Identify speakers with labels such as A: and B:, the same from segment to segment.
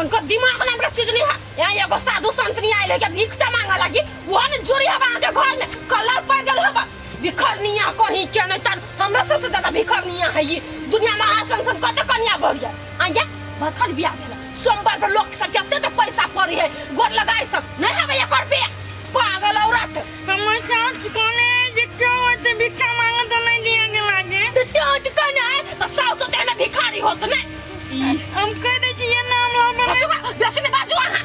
A: उनका दिमाग नाम के चीज नहीं है। यहाँ एगो साधु संत नहीं आयल है के भिक्षा मांगे लगी, वो ने जोरी हवा के घर में कलर पड़ गेल हवा। भिखरनिया कहीं के नहीं तर हमरा सबसे ज्यादा भिखरनिया है ये दुनिया में। अहाँ संग संग कते कनिया बढ़ जाए आइया भखर बियाह भेल सोमवार पर लोग सब कते तो पैसा पड़ी है गोर लगाए सब नहीं हवे एक रुपया। पागल औरत।
B: हमर सास कहने जे क्यों एते भिक्षा मांगे तो नहीं दिया के लागे।
A: तो टोट कहने है तो सास होते ना भिखारी होत ने।
B: हम कह दै छियै नाम लाबे।
A: बाजू बा बेसी ने बाजू। अहाँ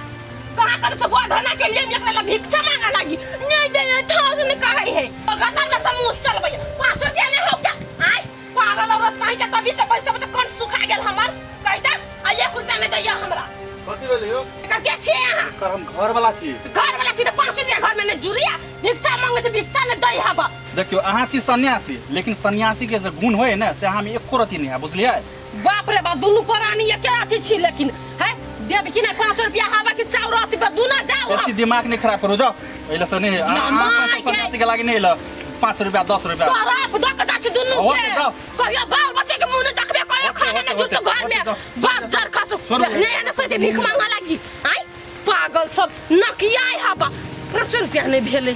A: कहाँ कर से बढ़ना के लिए एकरा ला भिक्षा मांगे लागी नहीं दे था ने कहै है गदर में समूह चलबै 5 रुपया नहीं हो क्या आय। पागल औरत कहीं के तभी से पैसा तो कौन सुखा गेल हमर कहता आ 1 रुपया नहीं दैया हमरा।
C: कथी भेलै यौ?
A: एकर के छियै अहाँ?
C: एकर हम घर वाला छी।
A: घर वाला छी तऽ 5 रुपया घर में नहीं जुड़िया, भिक्षा मांगे छै भिक्षा नहीं दै हबा।
C: देखियौ, अहाँ छी सन्यासी, लेकिन सन्यासी के जे गुण होय ने से अहाँ में एको रत्ती नहीं है, बुझलियै?
A: बाप रे बाप, दुनू प्राणी एके अथी छी, लेकिन है देब कि नहीं 5 रुपया हवा कि चाउर अथी पर दूना जाओ।
C: बेसी दिमाग नहीं खराब करू, जाओ एहिले से नहीं अहाँ
A: माय
C: सब
A: गे।
C: सन्यासी के लागी नहीं एलै 5 रुपया 10 रुपया।
A: शराब दऽ के जाइ छी दुनू
C: होते
A: के।
C: जाओ।
A: कहियो बाल बच्चे के मुंह नहीं देखबे, कहियो
C: होते,
A: खाना
C: होते,
A: नहीं जुटतो
C: होते,
A: घर में।
C: होते, जाओ।
A: बाप जर खसो।
C: छोड़ू।
A: नहीं एने से भीख मांगा लागी आय पागल सब नकियाय हवा 5 रुपया नहीं भेलै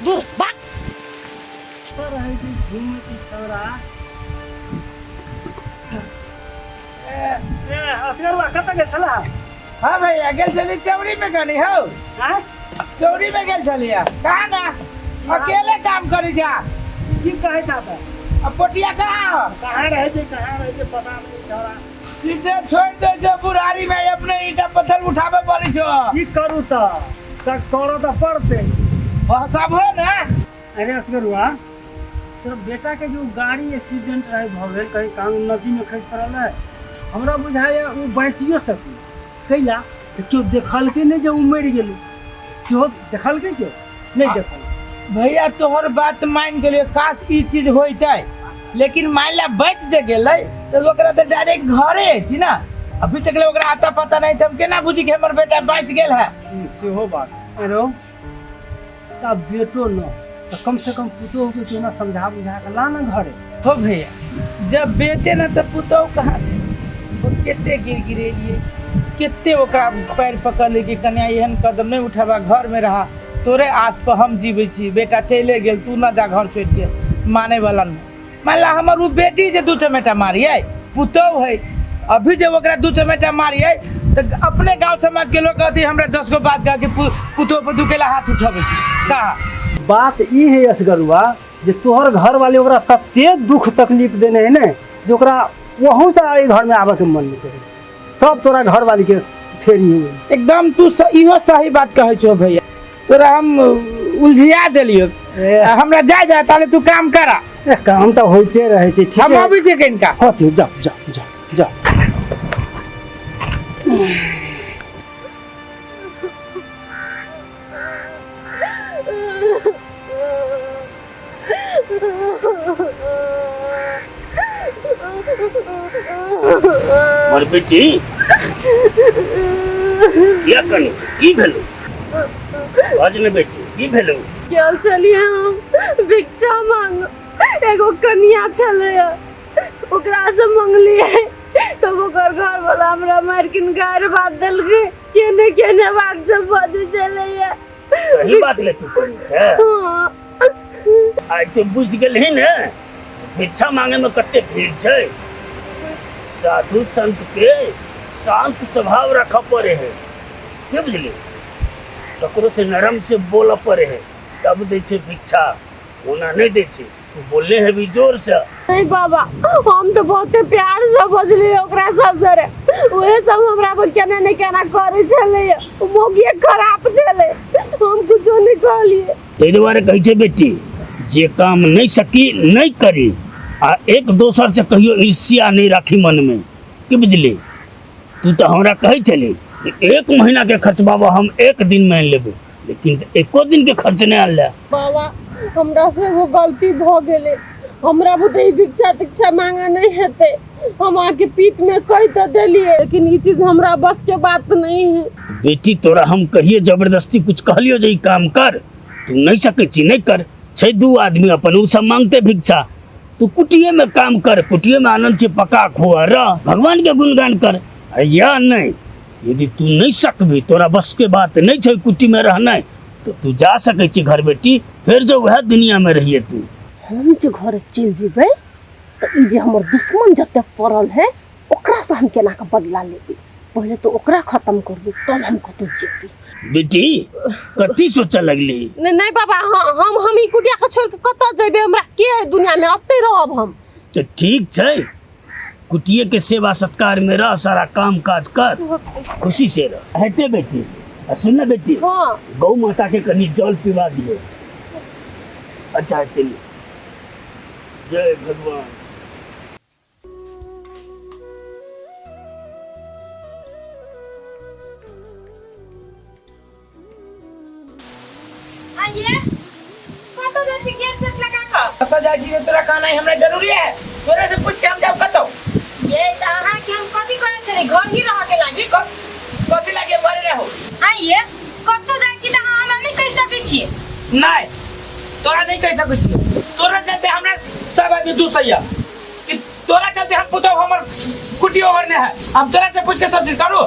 A: दूर बाप।
D: रहै छै घूमै छै छौड़ा।
E: ए असगरुआ, कतऽ गेल छला?
D: हाँ भैया, गेल छली चौरी में कनी हौ।
E: आँय?
D: चौरी में गेल छलियै कहा ना, अकेले काम करी छा।
E: की कहै छा तऽ?
D: अब पोटिया कहाँ हो?
E: कहाँ रहै छै, कहाँ रहै छै, पता नहि छौड़ा।
D: सीधे छोड़ दे छो बुढ़ारी में, अपने ईटा पत्थर उठाबे पड़ी छो।
E: की करू तऽ, तऽ करऽ तऽ पड़तै।
D: वह सब हो ना।
E: अरे असगरुआ, तोरा बेटा के जो गाड़ी एक्सीडेंट रहे भऽ गेल, कहीं कान नदी में खसि पड़ल है, हमरा बुझाइए ओ बचियो सकी। कैला तऽ केओ देखलकै नहि जे ओ मरि गेलै, सेहो देखलकै केओ नहि देखल।
D: भैया, तोहर बात मान गेलियो, काश ई चीज होइतै, लेकिन मान ला बच जे गेलै तऽ ओकरा तऽ डायरेक्ट घरे अयती ना। अभी तक ले ओकरा आता पता नहीं, तऽ हम केना बुझी कि हमर बेटा बच गेल है?
E: सेहो बात। अरे तब बेटो न तऽ कम से कम पुतोह के तो ना समझा बुझा के ला ना घरे।
D: हो भैया, जब बेटे ना तऽ पुतोह कहाँ से? वो कते गिर गिरेलिए, कते ओकरा पैर पकड़ ले कि कन्या एहन कदम नहीं उठाबा, घर में रहा, तोरे आस पर हम जीबै छी, बेटा चले गेल, तू ना जा घर छोड़ के। माने वाला नहीं। मान ला हमर उ बेटी जे दू चमेटा मारिए, पुतोह है, अभी जे ओकरा दू चमेटा मारिए तऽ अपने गांव समाज के लोग कहती हमरा 10 गो बात कह के पुतोह पर दुकेला हाथ उठाबै छी कहा।
E: बात ई है असगरुआ जे तोहर घर वाले ओकरा तते दुख तकलीफ देने है ने जे ओकरा वहू से एहि घर में आबऽ के मन नहीं करै छै। सब तोरा घर वाली के फेरी है।
D: एकदम तू इहो सही बात कहै छो भैया, तोरा हम उलझिया देलियो।
E: ए,
D: हमरा जाय जाय ताले, तू काम करा।
E: ए, काम तऽ होइते रहै छै, ठीक
D: हम
E: है।
D: अबै छियै कनिका।
E: कथी, जाओ जाओ जाओ जाओ।
F: हमर बेटी किया कनु? की भेलौ? बाज ने बेटी, की भेलौ?
A: गेल छलियै हम भिक्षा मांग, एगो कनिया छलै, ओकरा से मंगलियै तब ओकर घर वाला हमरा मारि के गारि बात देलकै, केने केने बात सब बजै छलैया।
F: सही बात ले तू करू छै।
A: हाँ।
F: आइ तू बुझि गेलही ने भिक्षा मांगे में कते भीड़ छै। साधु संत के शांत स्वभाव रखऽ पड़े है, की बुझली? ककरो से नरम से बोलऽ पड़े है, तब दै छै भिक्षा, ओना नहि दै छै। तू बोलने हेबी जोर से।
A: नहीं बाबा, हम तो बहुते प्यार से बजलियै ओकरा सब सरे, उहे सब हमरा पर केना ने केना करै छलै, ओ मौगिए खराब छलै, हम कुछो नहीं कहलियै।
F: ताहि दुआरे कहै छै बेटी, जे काम नहि सकी नहि करी, आ एक दोसर से कहियो ईर्ष्या नहि राखी मनमे, की बुझली? तू तऽ हमरा कहै छली कि एक महीना के खर्च बाबा हम एक दिन में आनि लेबै, लेकिन एको दिन के खर्च नहि आनले।
A: बाबा, हमरा से एगो गलती भऽ गेलै, हमरा बुते ई भिक्षा तिक्षा मांगा नहीं हेतै। हम अहाँके पीठ में कहि तऽ देलियै, लेकिन ई चीज हमरा बस के बात नहीं है।
F: बेटी, तोरा हम कहिए जबरदस्ती कुछ कहलियो जे ई काम कर? तू नहीं सकै छी, नहीं कर। छै दू आदमी अपन, ओ सब मांगते भिक्षा, तू कुटिये में काम कर, कुटिये में आनंद से पका खुआ, रह, भगवान के गुणगान कर। आ या नहीं यदि तू नहीं सकबी, तोरा बस के बात नहीं छै कुटी में रहनाइ, तो तू जा सकै छी घर बेटी, फेर जो वएह दुनिया में रहिए तू।
A: हम जे घर चलि जेबै तऽ ई जे हमर दुश्मन जते पड़ल है ओकरा से हम केना के बदला लेबै। पहिले तो ओकरा खत्म करबै तब हम कतौ जेबै।
F: बेटी कथी सोचऽ लगली?
A: नहीं नहीं बाबा, हम ई कुटिया के छोड़ के कतऽ जेबै? हमरा के है दुनिया में, अतै रहब हम।
F: तो ठीक छै, कुटिये के सेवा सत्कार में रह, सारा काम काज कर, खुशी से रह। हेते बेटी, आ सुन ना बेटी,
A: हाँ।
F: गौ माता के कनी जल पिवा दियो। अच्छा हेते, जय भगवान।
B: आइए कतौ जाइ छी गेट सेट लगा कऽ?
D: कतऽ जाइ छी से तोरा कहनाइ हमरा जरूरी है? तोरा से पूछ के हम जाब कतौ?
B: ये तऽ अहाँके हम कथी कहै छली, घर ही रहऽ के लागी।
D: कथी लागे घरे रहू?
B: आइए कतौ जाइ छी तऽ अहाँ हमरा नहि कहि सकै छी?
D: नहि, तोरा नहि कहि सकै छी। तोरा चलते हमरा सब आदमी दूसैया कि तोरा चलते हम पुतहु हमर कुटी ओगरने है। हम तोरा से पूछ के सब चीज करू?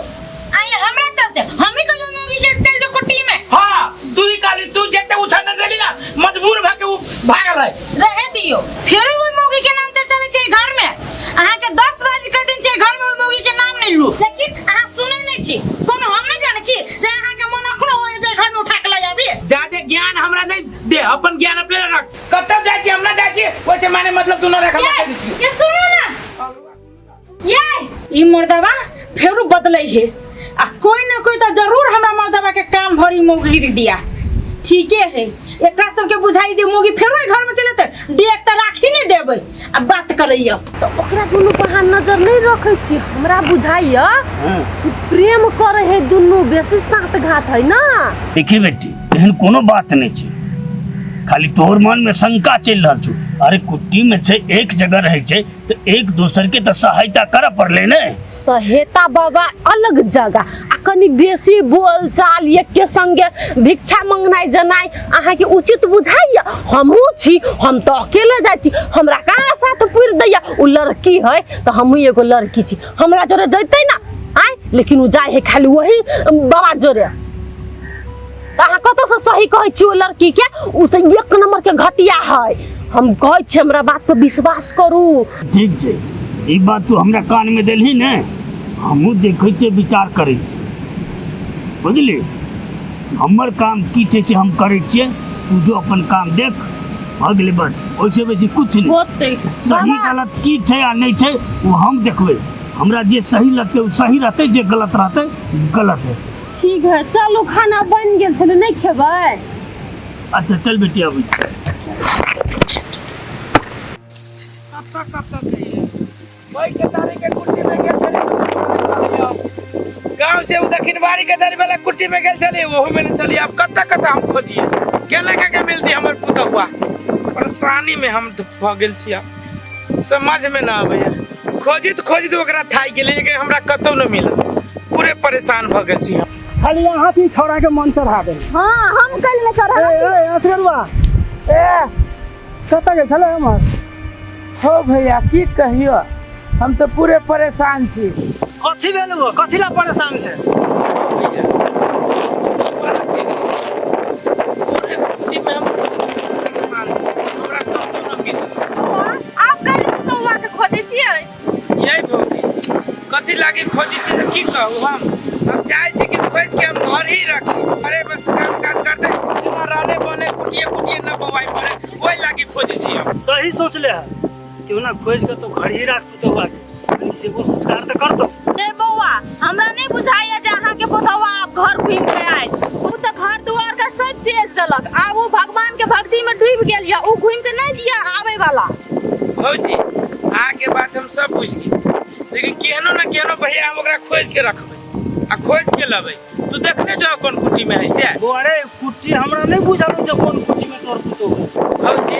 B: आइए हमरा चलते हम ही कहलियो मौगी के चल जो कुटी में।
D: हाँ तू ही कहली, तू जते उछाल देली ना मजबूर भऽ के उ भागल है।
B: रहे दियो, फेरो ओहि मौगी के नाम चर्चा चलै छै घर में। अहाँ के 10 बजे कह दिन छै घर में ओहि मौगी के नाम नहीं लू, लेकिन अहाँ सुनै नहीं छी। कोनो हम नहीं जानै छी जे अहाँ के मन अखनो होय जे घर में उठा के लऽ जाबी।
D: जादे ज्ञान हमरा नहीं दे, अपन ज्ञान अपने रख। कतऽ जाइ छी हम ना जाइ छी, ओइसे माने मतलब तू न रख, हमरा कह दै छी।
B: ये सुनू ना, ये ई मर्दवा फेरो बदलै है आ कोई ना कोई तो जरूर हमरा मर्दवा के कान भरी मौगी दिया। ठीके है, एकरा सबके बुझाई जे मौगी फेरो एहि घर में चले त डेक त राखी नहीं देबै आ बात करैया।
A: तो ओकरा दुनू पर अहाँ नजर नहीं रखै छी? हमरा बुझाइया कि प्रेम करे है दुनू, बेसी साथ घात है ना।
F: देखी बेटी, एहन कोनो बात नहीं छै, खाली तोहर मन में शंका चलि रहल छौ। अरे कुट्टी में छै, एक जगह रहै छै तो एक दोसर के तो सहायता करऽ पड़लै ने।
A: सहायता बाबा अलग जगह आ कनी बेसी बोल चाल एके संगे भिक्षा मंगनाइ जनाइ अहाँके उचित बुझाइया? हमहूँ छी, हम तऽ अकेले जाइ छी, हमरा कहाँ साथ पुरि दैया? उ लड़की है तऽ हमहूँ एगो लड़की छी, हमरा जोरे जैतै ना आय, लेकिन उ जाइ है खाली वही बाबा जोरे। तऽ अहाँ कतऽसँ सही कहै छी ओहि लड़कीके? उ तऽ एक नंबर के घटिया है, हम कहै छी, हमरा बात पर विश्वास करू।
F: ठीक छै, ई बात तू हमरा कान में देलही ने, हमहूँ देखै छियै, विचार करै छियै, बुझली? हमर काम की छै से हम करै छियै, तू जो अपन काम देख, भऽ गेलै बस, ओहिसँ बेसी कुछ नहि।
A: होतै
F: सही
A: बाबा।
F: गलत की छै आ नहि छै ओ हम देखबै, हमरा जे सही लगतै ओ सही रहतै, जे गलत रहतै गलत हेतै।
A: ठीक है, चलू खाना बनि गेल छलै, नहि खेबै?
F: अच्छा चल बेटी, अबै छी।
D: कतऽ कतऽ जइए? ओहि केतारी के कुट्टी में गेल छलियै, गाँव से उ दक्षिणबाड़ी के दरी वाला कुट्टी में गेल छलियै, ओहू में नहि छलियै। आब कतऽ कतऽ हम खोजिए, केना के के मिलती हमर पुतहुआ? परेशानी में हम भऽ गेल छी, आब समझ में ना आबैया। खोजित खोजित ओकरा थाकि गेलियै, लेकिन हमरा कतौ नहि मिलल, पूरे परेशान भऽ गेल छी हम।
E: खाली अहाँ छी छौड़ा के मन चढ़ा देने।
A: हाँ, हम कल में चढ़ा।
E: ए ए असगरुआ,
D: ए
E: कतऽ गेल छलै हमर?
D: हो भैया की कहियो, हम तऽ पूरे परेशान छी।
E: कथी भेल हो? कथी ला परेशान छै?
D: भैया दोबारा चलि गेल। पूरे कुट्टी में हम परेशान छी, हमरा कतौ नहि मिलल।
A: आप कल पुतहुआ के खोजै छियै?
D: यही भौजी, कथी लागी खोजी से तऽ की कहू, हम चाहै छी कि खोज के हम घर ही रखी, अरे बस काम काज करते बिना रहने बने कुटिए कुटिए न बवाई पड़े, ओहि लागी खोजै छी हम।
E: सही सोचले है, क्यों ना खोज के तो घर ही राख पुतहुआ के, कनी सेवो संस्कार तऽ करतौ।
A: ए बौआ, हमरा नहीं बुझाइया जे अहाँ के पुतहुआ आब घर घुमि के आयत। उ तऽ घर दुआर के सब बेच देलक, आब उ भगवान के भक्ति में डूबि गेल या, उ घुमि के नहीं दिया आवे वाला।
D: भौजी अहाँ के बात हम सब बुझि गेली, लेकिन केहनो न केहनो भैया हम ओकरा खोज के रखबै आ खोज के लबै। तू देखने छहो कोन कुट्टी में है से?
E: बौआ रे, कुट्टी हमरा नहीं बुझल जे कोन कुट्टी में तोर पुतोहु है।
D: भौजी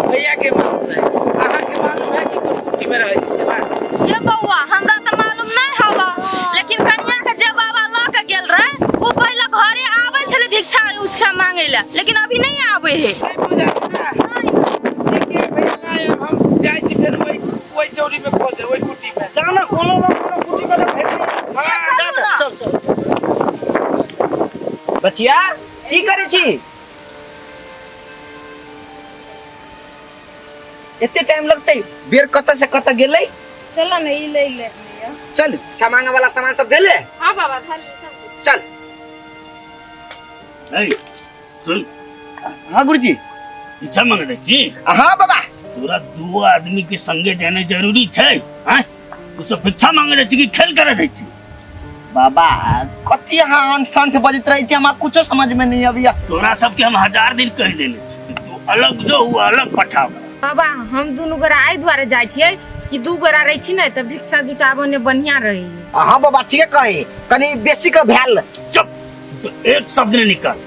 D: भैया के मालूम है, अहाँ के मालूम है कि कोन कुट्टी में रहै छै से बात?
A: ये बौआ हमरा तऽ मालूम नहीं हवा, लेकिन कन्या के जे बाबा लऽ के गेल रहे उ पहिले घरे आबै छलै भिक्षा उक्षा मांगे ला, लेकिन अभी नहीं आबै है।
D: नहीं बुझल ना? ठीक है भैया, लाए अब हम जाइ छी फेर वही वही चौरी में खोजे, वही कुट्टी में।
E: जा ना, कोनो ना कोनो कुट्टी में भेट गेल।
D: हाँ,
E: जा जा, चल चल।
G: बचिया की करै छी? एते टाइम लगतै? बेर कतऽ से कतऽ गेलै?
B: चल ने ई ले ले लिअ।
G: चल, भिक्षा मांगे वाला सामान सब देले?
B: हाँ बाबा, धर ले सब कुछ।
G: चल।
F: ए, सुन।
G: हाँ गुरुजी।
F: भिक्षा मांगे दै छी?
G: हाँ बाबा।
F: तोरा दू आदमी के संगे जाना जरूरी छै? आँय, तू सब भिक्षा मांगे दै छी कि खेल करे दै छी?
G: बाबा कथी अहाँ अनसंठ बजैत रहै छी, हमरा कुछो समझ में नहीं अबैया।
F: तोरा सबके हम 1000 दिन कहि देने छी कि तू अलग जो, वो अलग पठाओ।
B: बाबा हम दुनू गोरा एहि दुआरे जाइ छियै कि दू गोरा रहै छी ने तऽ भिक्षा जुटाबऽ ने बढ़िया रहै।
G: हाँ बाबा ठीके कहे, कनी बेसी के भेल।
F: चुप, एक शब्द नहीं निकाल,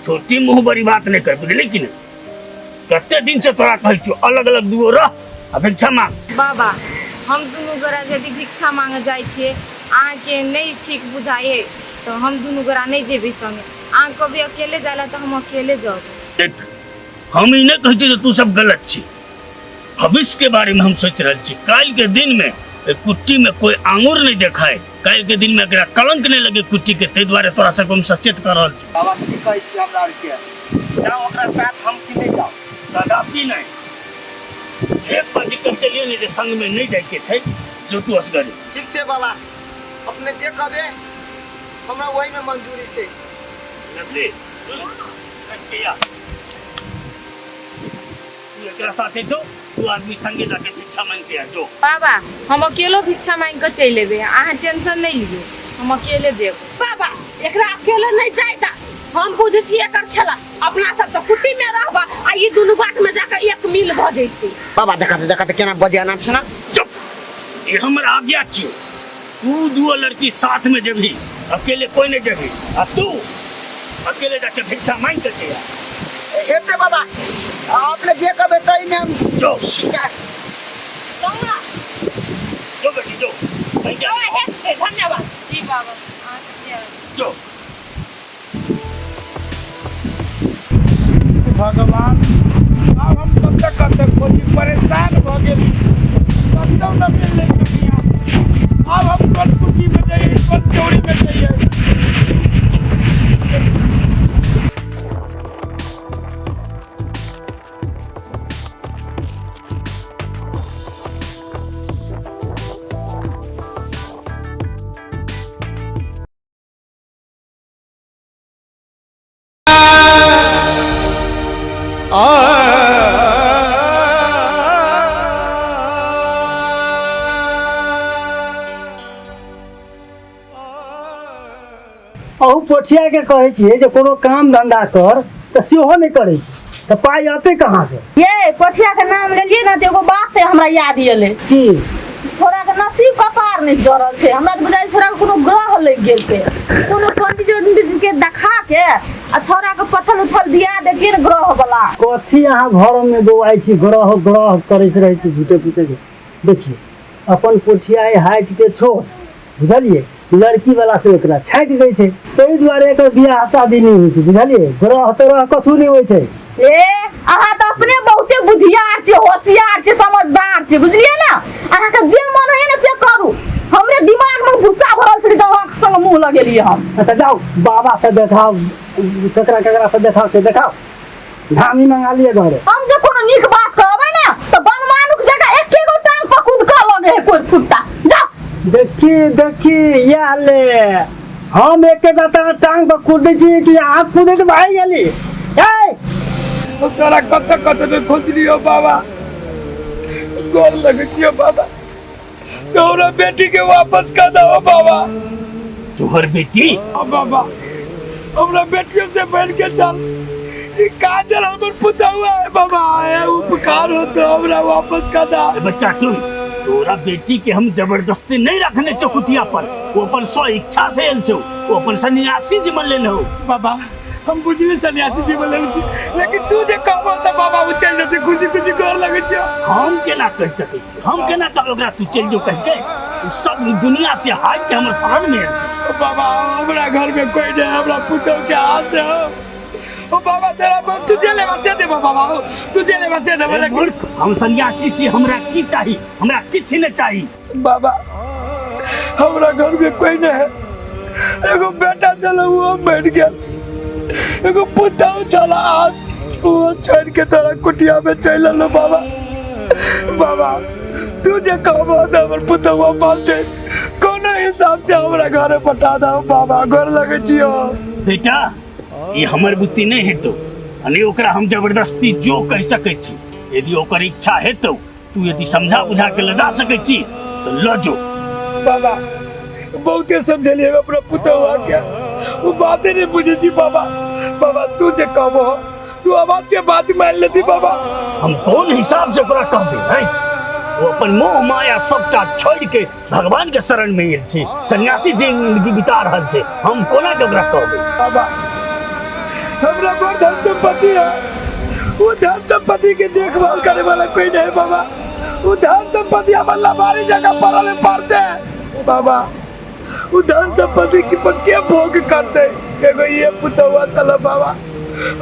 F: छोटी मुंह बड़ी बात नहीं कर, बुझली कि नहीं? कते दिन से तोरा कहै छियौ अलग अलग दूगो रह आ भिक्षा मांग।
B: बाबा हम दुनू गोरा यदि भिक्षा मांगे जाइ छियै, अहाँके नहि ठीक बुझाइए तऽ हम दुनू गोरा नहि जेबै संगे। अहाँ कभी अकेले जाइ ला तऽ हम अकेले जाउ।
F: देख, हम ई नहि कहै छियै जे तू सब गलत छी, भविष्य के बारे में हम सोच रहल छी। काल्हि के दिन में एहि कुट्टी में कोई आंगुर नहीं देखाए, काल्हि के दिन में एकरा कलंक नहीं लगे कुट्टी के, ताहि दुआरे तोरा सबके हम सचेत कर रहल छी।
G: बाबा की कहै छी हमरा आरके जाओ ओकरा साथ, हम की नहीं जाओ?
F: कदापि नहीं, एक बार दिक्कत चलिए नहीं जे संग में नहीं जाए के छै, जो तू असगरे।
G: ठीक छै बाबा, अपने जे कहबे हमरा वही में मंजूरी छै।
F: लवली, सुन, भैया तू एकरा साथे जो, तू आदमी संगे जाके भिक्षा मांग के आ जो।
B: बाबा हम अकेलो भिक्षा मांग के चलि एबै, अहाँ टेंशन नहीं लियौ, हम अकेले जेबै।
A: बाबा एकरा अकेले नहीं जाय दा, हम बुझै छी एकर खेला। अपना सब तऽ कुटी में रहबा आ ई दुनू बाट में जाके एक मिल भऽ जैतै।
G: बाबा देखा तऽ, देखा तऽ केना बजे अनाप शनाप।
F: चुप, ई हमर आज्ञा छियौ, तू दू लड़की साथ में जेबही, अकेले कोई नहीं जेबही, आ तू अकेले जाके भिक्षा मांग के आ।
G: हेतै बाबा, अपने जे कहबै तही में हम।
F: जो।
A: बाबा।
F: जो बेटी जो।
A: जो, हेतै, धन्यवाद।
B: जी बाबा, अहाँके जय।
F: जो।
D: भगवान, आब हम कतऽ कतऽ खोजी, परेशान भऽ गेली, कतौ न मिललै कनिया। आब हम कोन कुटी में जइयै, कोन चौरी में जइयै?
E: अहू पोठिया के कहै छियै जे कोनो काम धंधा कर, तऽ सेहो नहि करै छै, तऽ पाइ अतै कहाँ से?
A: ये पोठिया के नाम लेलियै ने तऽ एगो बात हमरा याद एलै।
E: की?
A: छोड़ा के नसीब कपार नहीं जड़ल छै, हमरा तऽ बुझाइ छोड़ा के कोनो ग्रह लागि गेल छै। कोनो पंडित उंडित के देखा के आ छोड़ा के पत्थल उथल दिया देतियै ने ग्रह वाला।
E: कथी अहाँ घर में बौआइ छी, ग्रह ग्रह करैत रहै छी झूठे फूसे के। देखियौ अपन पोठिया हाइट के छोड़, बुझलियै, लड़की वाला से एकरा छाटि दै छै, ताहि दुआरे एकर बियाह शादी नहि होइ छै, बुझलियै। ग्रह तरह कथू नहि होइ छै।
A: ए अहाँ तऽ अपने बहुते बुधियार छी, होशियार छी, समझदार छी, बुझलियै ने? अहाँके जे मन होइए ने से करू, हमरे दिमाग में भूसा भरल छै जे अहाँके संग मुँह लगेलियै हम।
E: तऽ जाउ बाबा से देखाउ, ककरा ककरा से देखाउ से देखाउ, धामी मंगा लिअ घरे।
A: हम जे कोनो नीक बात कहबै ने तऽ बनमानुक जकाँ एके गो टांग पर कूद कऽ लगे है कोइ फुट्टा। जाउ।
E: देखी देखी इएह ले, हम एकेटा टांग पर कूदै छी कि अहाँ कूदैत भागि गेली? ए
D: तोरा कतऽ कतऽ ने खोजलियौ बाबा, गोर लगै छियौ बाबा, तोरा बेटी के वापस कर दहो बाबा।
F: तोहर बेटी?
D: हाँ बाबा, हमरा बेटियों से बढ़ के चल ई काजल हमर पुतहुआ है बाबा, है उपकार हो तो हमरा वापस कर दा।
F: ए बच्चा सुन, तोरा बेटी के हम जबरदस्ती नहीं रखने छौ कुटिया पर, वो अपन स्व इच्छा से आयल छौ, वो अपन सन्यासी जीवन लेने हो।
D: बाबा हम बुझली सन्यासी जीवन लेने छी, लेकिन तू जे कहबो त बाबा ओ चलि जेतै खुशी खुशी, गोर लगै छियौ।
F: हम केना कहि सकै छी, हम केना कहब ओकरा तू चलि जो कहि के? उ सब दुनिया से हारि के हमर शरण में आयल छै।
D: ओ बाबा हमरा घर में कोई नहीं, हमरा पुतहु के हाथ से हो। ओ बाबा तेरा बाप तू जे लेबा से देबो बाबा, ओ तू जे लेबा से देबो,
F: ए
D: लेकिन
F: मूर्ख, हम सन्यासी छी, हमरा की चाही? हमरा किछु नहि चाही।
D: बाबा हमरा घर में कोई नहीं है, एगो बेटा छल ओहो मरि गेल, एगो पुतहु छल आस ओहो छोड़ि के तोरा कुटिया में चलि एलौ बाबा। बाबा तू जे कहबो तऽ हमर पुतहुआ मानतै, कोनो हिसाब से हमरा घरे पठा दहो बाबा, गोर लगै छियौ।
F: बेटा ई हमर बुद्धि नहीं हेतौ आ नहि ओकरा हम जबरदस्ती जो कहि सकै छी। यदि ओकर इच्छा हेतौ, तू यदि समझा बुझा के लजा सकै छी तो ल जो।
D: बाबा बहुते समझलिए अपना पुतहुआ के, वो बाते नहीं बुझे छी बाबा। बाबा तू जे कहबो तू अवश्य बात मान लेती बाबा।
F: हम कोन हिसाब से ओकरा कहबे हैं? वो अपन मोह माया सबटा छोड़ के भगवान के शरण में गेल छै, सन्यासी जिंदगी बिता रहल छै, हम कोना के ओकरा कहबै?
D: बाबा हमरा बड़ धन संपत्ति है, वो धन संपत्ति के देखभाल करे वाला कोई नहीं बाबा। वो धन संपत्ति हमर लबारी जगह पड़ल पड़ते बाबा, वो धन संपत्ति के पर के भोग करते? एगो ये पुतहुआ चलो बाबा,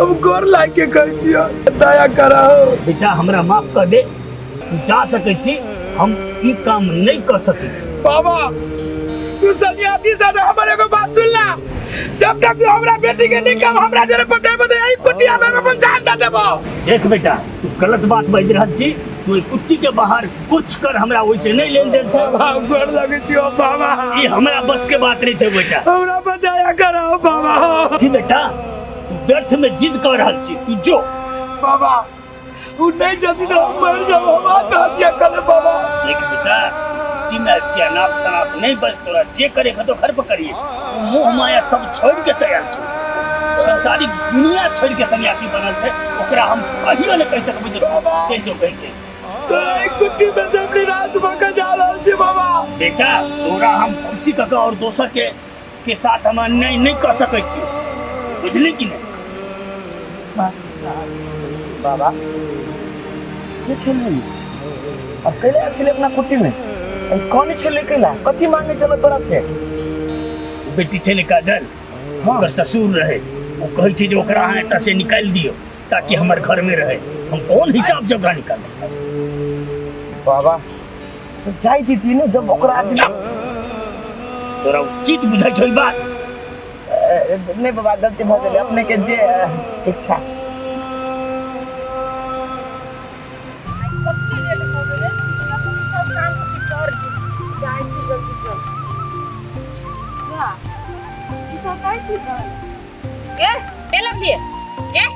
D: हम गोर लाग के कहै छियो दया कराओ।
F: बेटा हमरा माफ कर दे, तू जा सकै छी, हम ई काम नहीं कर सकै छी।
D: बाबा तू सन्यासी से हमर एगो बात सुन ला, जब तक तू हमरा बेटी के निकम हमरा जरे पटेबे त एही कुटिया में अपन जान दे देबो।
F: देख बेटा तू गलत बात बाजि रहल छी, तू एहि कुट्टी के बाहर कुछ कर, हमरा ओहिसे नहीं लेन देन छै।
D: बाबा गोर लगै छियो बाबा,
F: ई हमरा बस के बात नहीं छै बेटा,
D: हमरा पर दया करो बाबा।
F: की बेटा तू व्यर्थ में जिद कर रहल छी, तू जो।
D: बाबा उ नहीं जल्दी तो हम मर जाओ, हम आत्महत्या कर ले बाबा।
F: देख बेटा कुट्टी में हत्या नाप शनाप नहीं, बस तोरा जे करे के तो घर पर करिए। मोह माया सब छोड़ के तैयार छी, संसारिक दुनिया छोड़ के सन्यासी बनल छै, ओकरा हम कहियो नहीं कहि सकबै जे चलि जो कहि के।
D: तोरा एक कुट्टी में से हम निराश भऽ के जा रहल छी बाबा।
F: बेटा तोरा हम खुशी कऽ के और दोसर के साथ हम अन्याय नहीं कर सकै छी, बुझली कि नहीं?
G: बाबा के छलै अब कैले आयल छलै अपना कुट्टी में? कौन छलै कैला, कथी मांगे छलै तोरा से?
F: बेटी छलै काजल, ओकर ससुर रहे, ओ कहै छै जे ओकरा अहाँ एतऽ से निकालि दियौ ताकि हमर घर में रहे। हम कोन हिसाब से ओकरा निकालबै?
G: बाबा तो जाय दीदी ने जब ओकरा आदमी
F: तोरा उचित बुझाइ छौ ई बात?
G: नहीं बाबा गलती भऽ गेलै, अपने के जे इच्छा।
A: कते लेट भऽ गेलै, सब काम कर जाइ छी जल्दी जल्दी। वाह, ई सब कहै छी ए ए लवली ए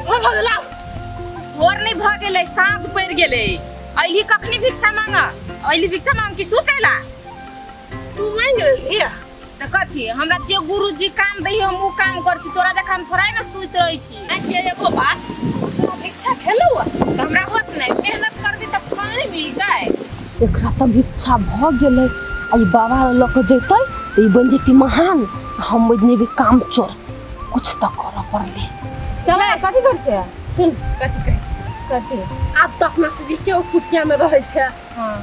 A: भोर भऽ गेला?
B: भोर नहीं भऽ गेलै, साँझ पड़ि गेलै। अइली कखनी भिक्षा मांग? अइली भिक्षा मांग कि सुतेला?
A: तू मांग गेली
B: तऽ कथी? हमरा जे गुरुजी काम दै हम उ काम कर छी, तोरा जखन हम थोड़ा ने सुति रहै छी।
A: आ के एगो बात, तोरा भिक्षा भेलौ?
B: तऽ हमरा होत नहि, मेहनत करबी तऽ फल नहि मिलतै।
A: एकरा तऽ भिक्षा भऽ गेलै आ ई बाबा लऽ कऽ जेतै तऽ ई बनि जेतै महान, हम बनि जेबै कामचोर। कुछ तऽ करऽ पड़लै।
B: चल कथी करै छै?
A: सुन कथी कहै छी।
B: कथी?
A: आब तऽ अपना सब के कुटिया में रहै छै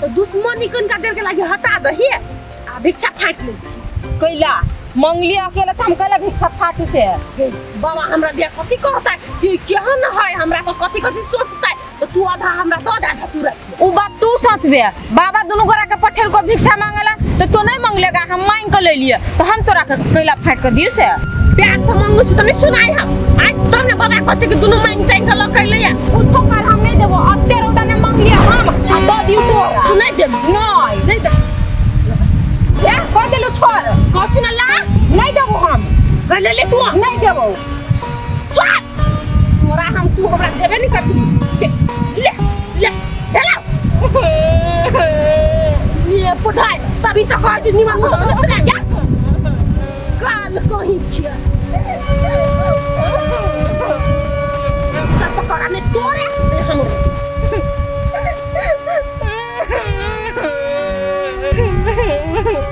A: तऽ दुश्मनी कनिका देर के लागी हटा दही आ भिक्षा फाँटि लै छी।
B: कैला मंगली अकेला तऽ हम कैला भिक्षा फाटू से?
A: हे बाबा हमरा बिया कथी कहतै कि केहन है, हमरा पर कथी कथी सोचतै, तऽ तू आधा हमरा दऽ दे, आधा तू राखि।
B: उ बात तू सोचबे, बाबा दुनू गोरा के पठेलको भिक्षा मांगेला तऽ तू नहीं मंगलेगा, हम मांग के ले लिए तऽ हम तोरा के कैला फाटि के दियौ से?
A: प्यार से मांगू छी तऽ नहीं सुनाई हम आइ, तब ने बाबा कहते कि दुनू मांगि चांगि के लऽ के अयलै।
B: कुछो कर हम नहीं देबो, अते रौदा ने मंगलिए हम आ दऽ दियौ तोरा।
A: तू नहीं देबी?
B: नहीं
A: नहीं देबी।
B: ए कह देलु छोड़।
A: कहছি ना ला।
B: नहीं देबो हम।
A: कह ले ले तू।
B: नहीं देबो।
A: चल तोरा हम, तू हमरा देबे नहीं करती। ले ले हेलो ये पुठाई तभी से कहै छी निमन मुँह तो सुना क्या काल कहीं छिया सब पकड़ा ने तोरे ने हमरे।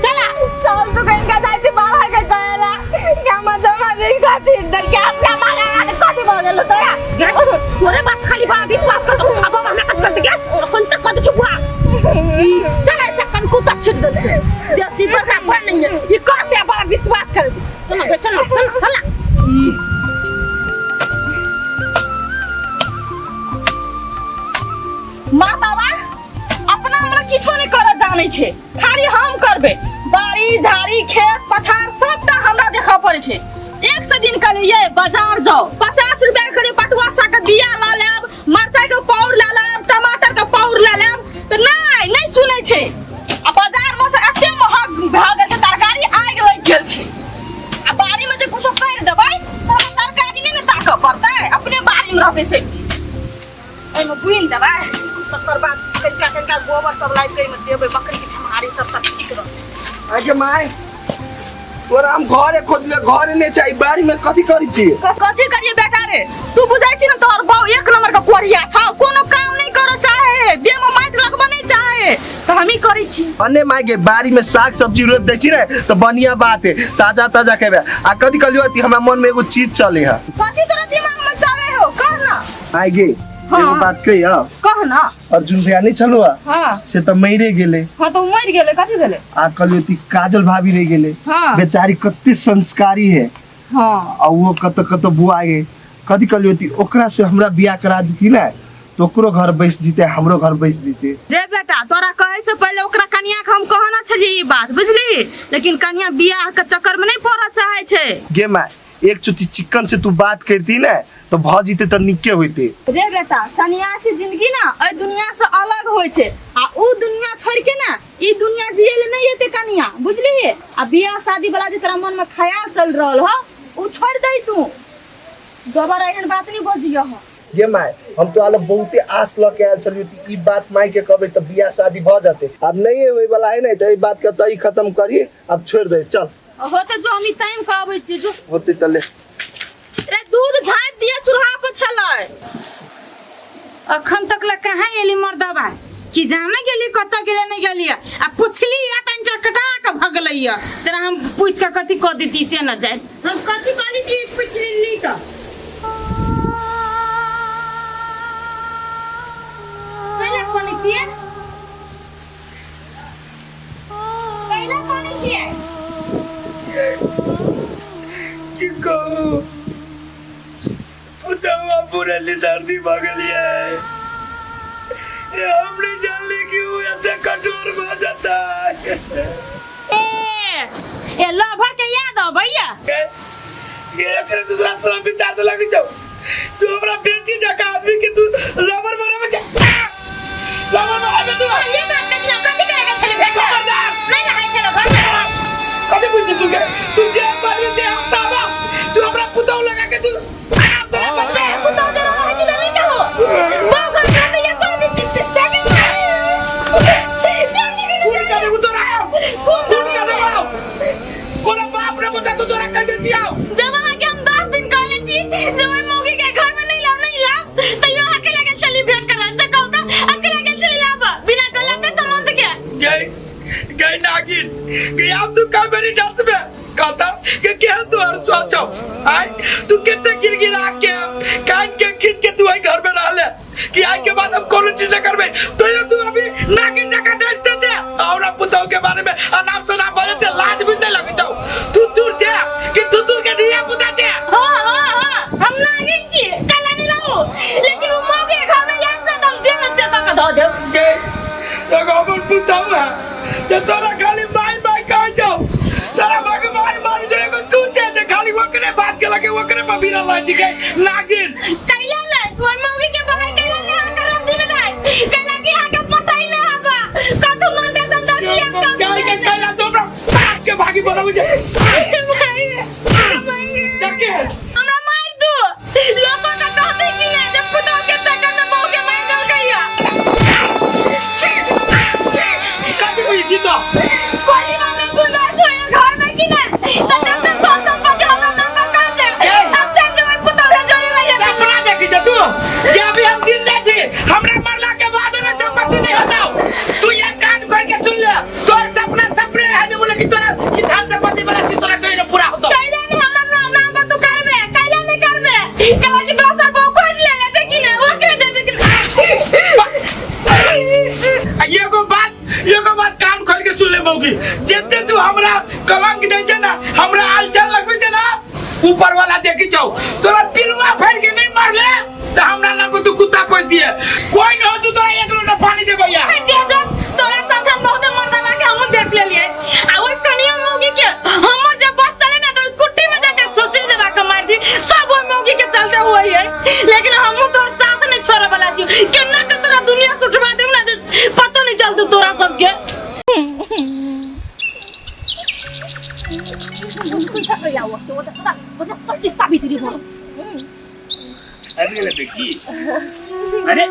A: चला
B: चल तो कहीं का जाय छी बाबा के कहेला कि हमर जमा भिक्षा छीट देल के अपना मांगे आके कथी भऽ गेलो तोरा?
A: तोरे बात खाली बा विश्वास कर तो अब हमरा कत कर दे अपन तक कर दे छी बुआ। चल ऐसा कन कुत्ता छीट दे देसी पर का पर नहीं है ये कर दे बड़ा विश्वास कर। चलो चलो चलो चला।
B: माँ बाबा अपना हमरा किछो नहीं करऽ जानै छै, खाली हम करबै।
A: बाड़ी झाड़ी खेत पथार सबटा हमरा देखऽ पड़ै छै। एक से दिन कहलियै ये बाजार जाओ, 50 रुपया के करीब पटुआ साग के बिया लऽ लेब, मरचाई के पौर लऽ लेब, टमाटर के पौर लऽ लेब, तऽ नहि नहि सुनै छै। आ बाजार में से एते महग भए गेल छै तरकारी, आगि लागि गेल छै। आ बाड़ी में जे कुछो करि देबै तऽ हमरा तरकारी नहि ने ताकऽ पड़तै, अपने बाड़ी में रहतै सब चीज। एहिमे बुनि देबै, तकर बाद कनिका कनिका गोबर सब लाबि कऽ एहिमे देबै, बकरी के ठेमहारी सब तऽ ठीक रहतै।
G: आगे माय, तोरा हम घरे खोजले, घरे नहीं चाहिए, बाड़ी में कथी करी छी?
A: कथी करिए बेटा रे, तू बुझै छी ने तोहर बाऊ एक नंबर के कोढ़िया छौ, कोनो काम नहीं करऽ चाहे, देह में माटि लगबऽ नहीं चाहे, तऽ हमही करै छी।
G: अन्ने माय के बाड़ी में साग सब्जी रोप दै छी ने तो बढ़िया बात है, ताजा ताजा खेबे। आ कथी कहलियो कि हमरा मन में एगो चीज चले है।
A: कथी तोरा दिमाग में चले हो, कह ना।
G: माय गे,
A: हाँ।
G: एगो बात कहिया।
A: कह ना।
G: अर्जुन भैया नहीं छलो?
A: हाँ।
G: से तो मरे गेले।
A: हाँ तो मर गेले, कथी भेले?
G: आ कहलियो कि काजल भाभी रह गेले।
A: हाँ।
G: बेचारी कते संस्कारी है।
A: हाँ।
G: आ वो कत कत बुआ गे, कथी कहलियो कि ओकरा से हमरा बियाह करा देती ना तो ओकरो घर बैस जीते, हमरो घर बैस जीते।
A: रे बेटा, तोरा कहे से पहले ओकरा कनिया के हम कहना छलिए ई बात, बुझली? लेकिन कनिया बियाह के चक्कर में नहीं पड़ऽ चाहे छै।
G: गे माय, एक चुटी चिकन से तू बात करती ना तो भ जीते तो निके होते।
A: रे बेटा, सन्यासी जिंदगी ना एहि दुनिया से अलग होय छै, आ उ दुनिया छोड़ के ना ई दुनिया जिए ले नहीं एते कनिया, बुझली? आ बियाह शादी वाला जे तोरा मन में ख्याल चल रहल हो उ छोड़ दही तू, दोबारा एहन बात नहीं बजियो हो।
G: गे माय, हम तो आलो बहुते आस ल के आयल छलियो कि ई बात माय के कहबे तो बियाह शादी भ जाते, अब नहीं होय वाला है नहीं तो ई बात के तई खत्म करी, अब छोड़ दे चल।
A: होते जो हम ई टाइम के आबै छी जो।
G: होते त ले।
A: रे दूध झाँपि दिया चूल्हा पर छलै।
B: अखन तक ला कहाँ एली मर्दबा, कि जाने गेली कतऽ गेले नहीं गेली, आ पुछली या तन चटकटा के भगलै या, तेरा हम पूछ के कथी कह देती से न जाए, हम कथी कहली कि पूछ लेली तो कैला कोनी छियै, कैला कोनी छियै?
F: की कहू, पुतौआ पूरा निदर्दी भऽ गेलियै। ये हम नहीं जानली कि उ ऐसे कठोर भऽ जेतै।
B: ए ए लभर के याद अबैया?
F: ये एकरे दूसरा से विचार तो लगी जाओ। तू हमरा बेटी जका आदमी के तू रबर बनावे के रबर बनावे तू।
B: ये बात कथी ना कथी करे के छली भेट नहीं रहै छल घर।
F: कथी बुझी तू के, तू जे बारी से हम साबा, तू हमरा पुतौ लगा के तू आराम से बचबे।
B: पुतौ के रहै छी नहीं कहो बाप घर कर ये कर दी चित ताकि
F: खून कर देबू तोरा, खून कर देबू। कोना बाप रे बता तू तोरा कह देती आओ।
B: जब अहाँ के हम 10 दिन कहले छी जब ओइ मौगी के घर में नहीं लाव नहीं लाव, तैयो अहाँ के लगे चली भेंट करवा से कहू त अकेला के चली लाव बिना गलत संबंध के।
F: गई गई नागिन गई, अब तू का मेरी डांस में कहता कि क्या तू हर सोचो आय तू कितने गिर गिरा के कान के खींच के तू आई घर में रह ले कि आज के बाद हम कोनो चीज न करबे, तो ये तू अभी नागिन जका नाचते छे और अब पुतौ के बारे में अनाप शनाप बजे छे, लाज भी नहीं लगे जाओ। तू दूर छे कि तू दूर के दिया पुता छे।
B: हां हां हां हम नागिन छी काला नहीं लाओ, लेकिन उ मौके घर में याद से हम जेल से तक धो देब।
F: गई एगो हमर पुतौ है ते तोरा खाली बाय बाय कह जाओ, तोरा भगवान मान जो एगो तू छे जे खाली ओकरे बात के लगे ओकरे पर बीरा लाज गई नागिन।
B: कैला नहीं ओइ मौगी के बहाय कैला नहीं हम करब दिल नहीं कैला कि अहाँ के पटाई नहीं हबा कथु मंदिर तंदर किया कम
F: गाय के कैला तो हमरा बाप के भागी बनाबे जे। डरके है।
B: हमरा मार दो लोगों का कहते कि नहीं जब पुतौ के चक्कर में बहू के मार दल गईया।
F: कथी बुझी छी तो?
B: कोई बात नहीं गुजार होए घर में कि नहीं त तब तक सब संपत्ति हमरा नाम पर कर दे, हम जान जेबै पुतौ के जोड़े रहिए।
F: सपना देखी छे तू कि अभी हम जिंदा छी, हमरा मरला के बाद में संपत्ति नहीं होता। तू ये कान खोल के सुन ले, तोर सपना सपने रह दे बोले कि तोरा ई धन संपत्ति वाला चीज तोरा कहीं ना पूरा होतो।
B: कैला नहीं हमरा नाम पर तू करबे, कैला नहीं करबे, कैला कि दोसर बहू खोज ले ले कि नहीं ओकरे देबे कि नहीं।
F: आ एगो बात कान खोल के सुन ले मौगी, जितने तू हमरा कलंक दे छे ना, हमरा आलचल लगबे छे ना, ऊपर वाला देखी जाओ तोरा पिलुआ फाड़ के नहीं मारले तो हमरा नाम पे तू कुत्ता पोस दिए। कोई न हो तू तोरा एक लोटा पानी देबो यार।
B: दे दे, तोरा संग हम बहुत मर्दाना के हमहूँ देख लेलिए। आ ओइ
A: सावित्री बा।
F: आबि गेलै बेटी। अरे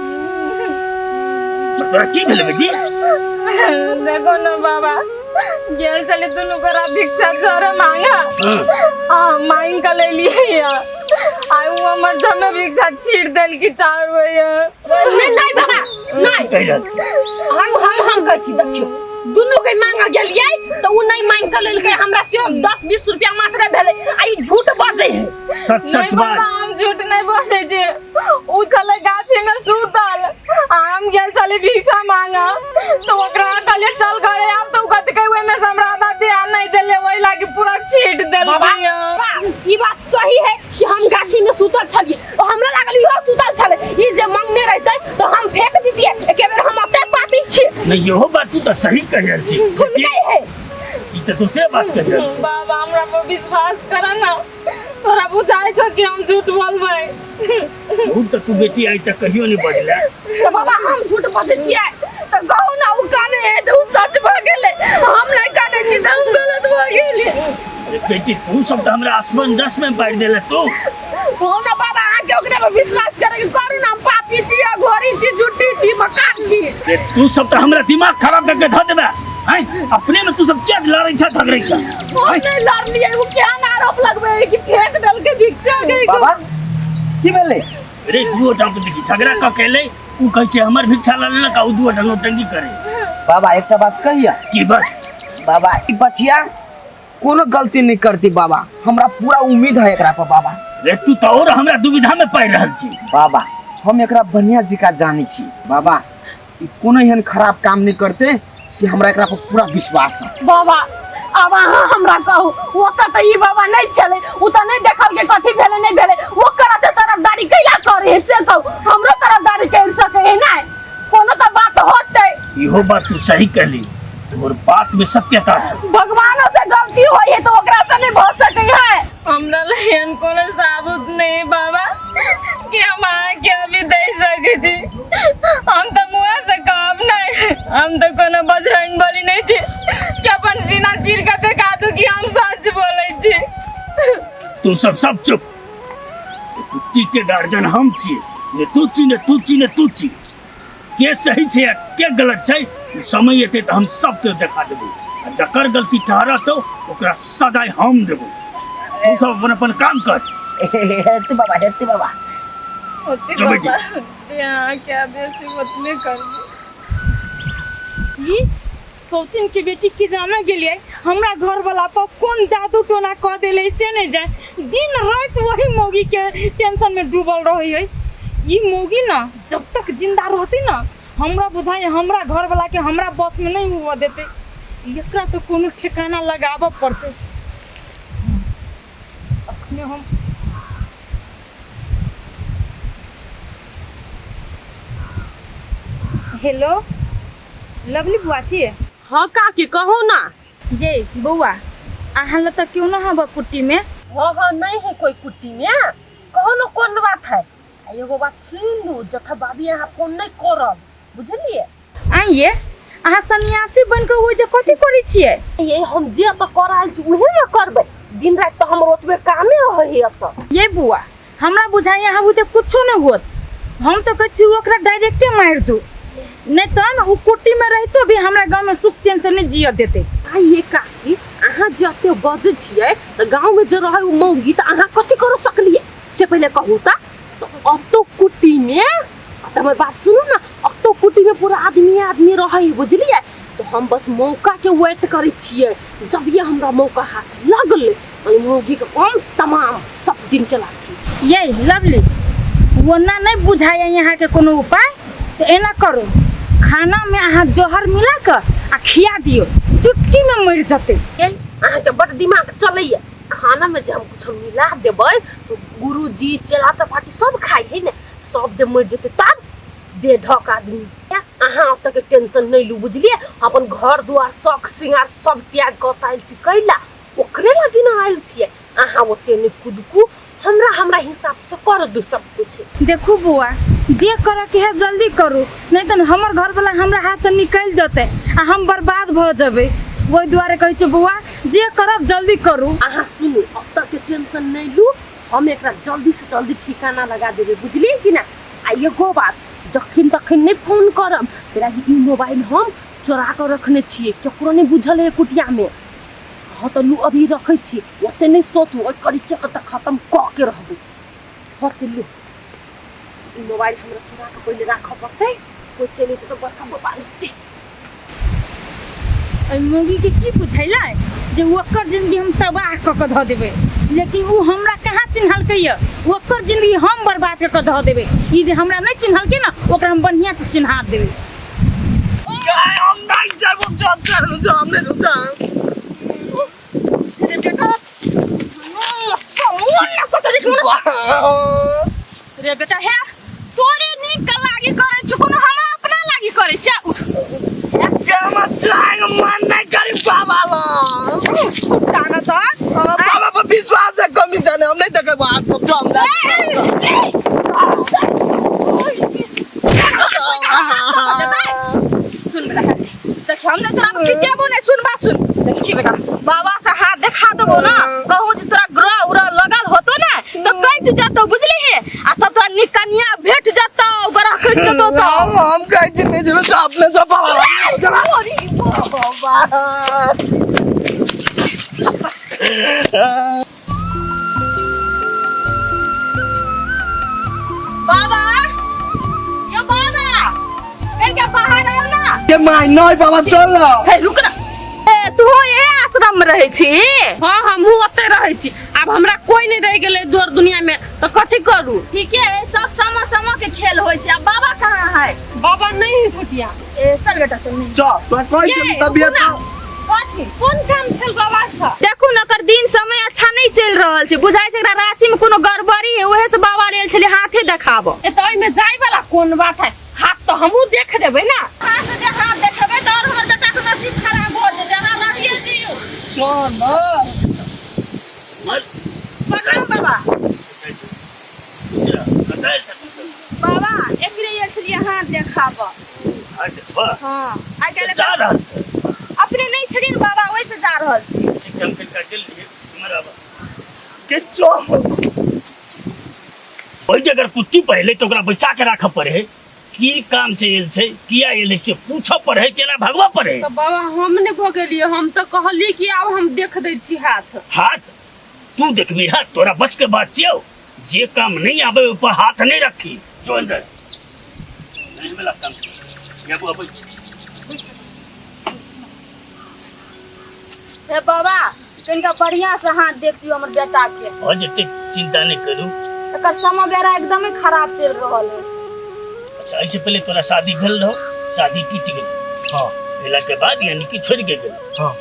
F: तोरा की भेलै बेटी?
B: देखो न बाबा, गेल चले दुनू गोरा भिक्षा झरे मांगा। हाँ, मांग के ले लिए आ उ हमर जमे भिक्षा छीट देल की चार भैया।
A: नहीं नहीं बाबा नहीं,
F: कहि रहल छी?
A: हम कहै छी, देखियौ दुनू के मांग गेलियै तऽ उ नहीं मांग के लेलकै, हमरा से 10-20 रुपया मात्र भेलै आ ई झूठ बजै है।
F: सच सच
B: नहीं
F: बात।
B: बाबा, हम झूठ नहीं बोले छी। उ चले गाछी में सुतल आ हम गेल चले भिक्षा मांगा, तो ओकरा कहलिए चल घरे आब, तो उ कथी कहे ओहिमे से हमरा आधा ध्यान नहीं देले, ओहि लागी पूरा छीट देलकै।
A: बाबा, ई बात सही है कि हम गाछी में सुतल छलियै, हमरा लागल इहो सुतल छलै, ई जे मांगने रहतै तऽ हम फेंक दितियै एके बेर, हम ओते पापी छी।
F: नहीं, इहो बात तू तऽ सही कहि रहल छी।
A: भूलकै है।
F: ई तऽ दोसरे बात कहि रहल छी।
B: बाबा, हमरा पर विश्वास कर ना, तोरा बुझाइ छौ कि हम झूठ बोलबै?
F: झूठ तऽ तू बेटी आइ तक कहियो नहीं बजले।
A: तऽ बाबा हम झूठ बजै छियै तऽ कहू ना, उ काने है तऽ उ सच भऽ गेलै, हम नहीं काने छी तऽ हम गलत भऽ गेलियै।
F: अरे बेटी, तू सब तऽ हमरा असमंजस में पारि देले तू।
A: कहू ना बाबा, अहाँके ओकरा पर विश्वास करे के करू ना, हम पापी छी, अघोरी छी, झूठी छी, मकार छी।
F: अरे तू सब तऽ हमरा दिमाग खराब करके धऽ देबे हैं। अपने में तू सब क्या लड़ै छ झगड़ै छ?
A: हम नहीं लड़लियै, उ केहन आरोप लगबै है कि फेंक देलकै भिक्षा के।
G: बाबा, की भेलै?
F: अरे दुओ टा देखी झगड़ा कऽ के एलै, उ कहै छै हमर भिक्षा लऽ लेलक आ उ दुओ टा नौटंकी करे।
G: बाबा, एकटा बात कहिया?
F: की बस?
G: बाबा, ई बचिया कोनो गलती नहीं करती बाबा, हमरा पूरा उम्मीद है एकरा पर बाबा।
F: रे तू तऽ और हमरा दुविधा में पड़ि रहल छी।
G: बाबा, हम एकरा बढ़िया जकाँ जानै छी बाबा, ई कोनो एहन खराब काम नहीं करते, से हमरा एकरा पर पूरा विश्वास है।
A: बाबा, आब अहाँ हमरा कहू, ओतऽ तऽ ई बाबा नहीं छलै, उ तऽ नहीं देखल के कथी भेलै नहीं भेलै, ओकर एते तरफदारी कैला करे है से कहू? हमरो तरफदारी कर सके है नहीं? कोनो तऽ बात होतै।
F: इहो बात तू सही कहली, तोहर बात में सत्यता छै।
A: भगवानो से गलती होई है तो ओकरा से नहीं भऽ सकै है।
B: हमरा लग एहन कोनो साबुत नहीं बाबा कि हम अहाँके अभी दे सकै छी। हम तऽ मुँह से कहब नहीं, हम तऽ कोनो बजरंग बली नहीं छी कि अपन सीना चीर के देखा दू कि हम सच बोलै छी।
F: तू सब सब चुप। कुत्ती के गार्जियन हम छी, ने तू छी ने तू छी ने तू छी। के सही छै आ के गलत छै समय एतै तऽ हम सबके देखा देबै, आ जकर गलती ठहरत ओकरा सजाय हम देबै। तू सब अपन अपन काम कर।
G: हेतै बाबा, हेतै बाबा।
B: होते
F: जो बेटी।
B: बाबा, यहाँ क्या बेसी ओतने करबू। ई सौतीन के बेटी की जाना गेलियै हमरा घर वाला पर कोन जादू टोना कऽ देले से नहीं जाए, दिन रात वही मौगी के टेंशन में डूबल रही है। ई मौगी ना जब तक जिंदा रहती ना, हमरा बुझाइ हमरा घर वाला के हमरा बस में नहीं हुआ देते। एकरा तो कोनो ठिकाना लगाबऽ पड़तै। अखने हम हेलो लवली बुआ छियै?
A: हाँ काकी, कहू ना।
B: ये बौआ, अहाँ लग तऽ क्यों ना हब कुट्टी में?
A: हाँ हाँ, नहीं है कोई कुट्टी में, कहो ना कोन बात है। आ एगो बात सुन लू, जथा बाबी अहाँ फोन नहीं करब, बुझलियै?
B: आइए, अहाँ सन्यासी बन के ओ जे कथी करै छियै?
A: ये हम जे एतऽ कर रहल छी उहे ना करबै, दिन राति तऽ हमर ओतबे कामे रहै है एतऽ।
B: ये बुआ, हमरा बुझाइए अहाँ बुते कुछो नहीं होत, हम तो कहै छी ओकरा डायरेक्टे मारि दू, नहीं तहन उ कुट्टी में रहितो भी हमरा गाँव में सुख चैन से नहीं जिय देते।
A: आइए काकी, अहाँ जे एते बजै छियै तऽ गाँव में जे रहै उ मौगी, तऽ अहाँ कथी कर सकलियै से पहिले कहू। तऽ अतो कुट्टी में, तऽ हमर बात सुनू ना, अतो कुट्टी में पूरा आदमी आदमी रहै है, बुझलियै? तऽ हम बस मौका के वेट करै छियै, जब ये हमरा मौका हाथ लगलै ओहि मौगी के काम तमाम सब दिन के लागी।
B: ये लवली, ओना नहीं बुझाइए यहाँ के कोनो उपाय, तो एना करू, खाना में अहाँ जहर मिला के आ खिया दियो, चुटकी में मर जते।
A: ये अहाँ के बड़ दिमाग चलैया। खाना में जे हम कुछ मिला देबै तो गुरुजी चेला चपाटी सब खाइ है ने, सब जे मर जेतै तब बेढक आदमी। अहाँ ओतऽ के टेंशन नहीं लू, बुझलियै? अपन घर दुआर शौक श्रृंगार सब त्याग कऽ आयल छी कैला? ओकरे लगी ना आयल छियै। अहाँ ओते नहीं कुदकू, हमरा हमरा हिसाब से कर दू सब कुछ।
B: देखू बुआ, जे करे के है जल्दी करू, नहीं तो हमर घर वाला हमरा हाथ से निकल जते आ हम बर्बाद भ जबै। ओहि दुआरे कहै छी बुआ, जे करब जल्दी करू।
A: अहाँ सुनू, ओतऽ के टेंशन नहीं लू, हम एकरा जल्दी से जल्दी ठिकाना लगा देबै, बुझलियै कि ना? आ एगो बात, जखन तखन नहि फोन करब, तेरा ई मोबाइल हम चोरा कऽ रखने छियै, केकरो नहि बुझल है कुटियामे। हाँ तऽ लू अभी रखै छी, ओते नहि सोचू, ओहि करिचे के तऽ खत्म कऽ के रहबै। हाँ तऽ लू, ई मोबाइल हमरा चोरा कऽ पहिले राखऽ पड़तै, कोइ चलि जेतै तऽ बड़का बवाल हेतै।
B: एहि मौगीके की बुझैलै जे ओकर जिंदगी हम तबाह कऽ कऽ धऽ देबै, लेकिन ओ हमरा कहाँ चिन्हलकै यऽ? ओकर जिंदगी हम बर्बाद कऽ कऽ धऽ देबै। ई जे हमरा नहि चिन्हलकै ने, ओकरा हम बढ़िआँ से चिन्हा देबै।
G: हम नहीं जाबो, चल चल हम नहीं रुकता।
A: रे बेटा, समूह न कतऽ जे रे बेटा, हे तोरे नीक लागी करै छु, कोनो हमरा अपना लागी करै छै? उठ।
G: जाएंगे, मन नहीं करी बाबा ला।
A: ताना त
G: बाबा पर विश्वास है कमी जाने, हम नहीं देखे बात सब जो हम
A: सुन बेटा, देख हम ने तोरा पिटेबो नहीं, सुन बात सुन। देखी बेटा, बाबा से हाथ देखा देबो ना, कहूँ जे तोरा ग्रह उरह लगल होतो ना तो कट जतो, बुझली हे? आ तब तोरा निक कनिया भेट जतो, ग्रह कट जतो। तो
G: हम कहै छी नहीं जेबै तो अपने जो बाबा।
A: बाबा, यो बाबा, इनके बाहर आओ ना।
G: के my नहीं बाबा, चल ना।
A: हे रुक ना, ए तू ये आश्रम में रहै छी? हाँ, हमहूँ ओतै रहै छी। आब हमरा कोई नहीं रह गेलै दौर दुनिया में, तो कथी करू?
H: ठीके है, सब समा समा के खेल होइ छै। अब बाबा कहाँ है?
A: बाबा नहीं है कुटिया।
H: ए चल बेटा, चल नहीं।
G: चल तो कहै छी तबियत
H: कथी
A: कोन काम छल बाबा से?
H: देखू न, एकर दिन समय अच्छा नहीं चलि रहल छै, बुझाइ छै एकरा राशि में कोनो गड़बड़ी है, उहे से बाबा लेल छलै हाथे देखाबऽ।
A: ए तो एहिमे जाय वाला कोन बात है? हाथ तो हमहूँ देख देबै ना।
H: हाथ से जे हाथ देखेबै तऽ और हमर बेटा के नसीब खराब हो जेतै। अहाँ रहिए दियौ।
G: चल ना।
H: प्रणाम बाबा। बाबा, एकरे आयल छलियै हाथ देखाबऽ। हाँ, आइ काल्हि
F: जा रहल छै।
H: अपने नहीं छलियै ने बाबा, ओहि से जा रहल छी।
F: ठीक छै, हम कनिका गेल रहियै, इम्हर आबऽ।
G: के चल।
F: ओहि जे अगर कुत्ती पहले तऽ ओकरा बैसा के राखऽ पड़े है। की काम से एल छै, किया एल है से पूछऽ पड़े है, केना भगबऽ पड़े है।
A: तऽ बाबा, हम नहि भऽ गेलियै, हम तऽ कहलियै कि आब हम देख दै छी हाथ।
F: हाथ तू देखबी हाथ? तोरा बस के बात छियौ? जे काम नहीं आबे ओहि पर हाथ नहीं रखी। जो अंदर नहीं मिला काम या अबै।
H: हे बाबा, कनिका बढ़िया से हाथ देख दियौ हमर बेटा के।
F: भऽ जेतै, चिंता नहीं करू।
H: एकर समय बेरा एकदमे खराब चलि रहल है।
F: अच्छा, एहिसे पहले तोरा शादी भेल रहो? शादी टूटि गेल?
E: हाँ।
F: भेला के बाद यानी कि छोड़ के गेल?
E: हाँ।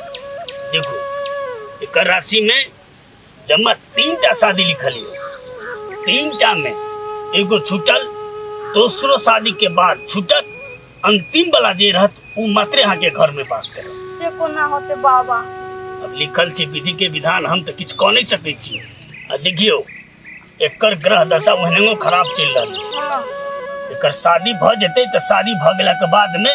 F: देखो, एकर राशि में जमा 3 टा शादी लिखल है। 3 टा में एगो छूटल, दोसरो शादी के बाद छूटत, अंतिम वाला जे रहत उ मात्रे अहाँ के घर में वास करत।
H: से कोना होते बाबा?
F: अब लिखल छै विधि के विधान, हम तऽ किछु कऽ नहि सकै छी। आ देखियौ, एकर ग्रह दशा ओहनेो खराब चलि रहल है। एकर शादी भऽ जेतै तऽ शादी भऽ गेलाके बादमे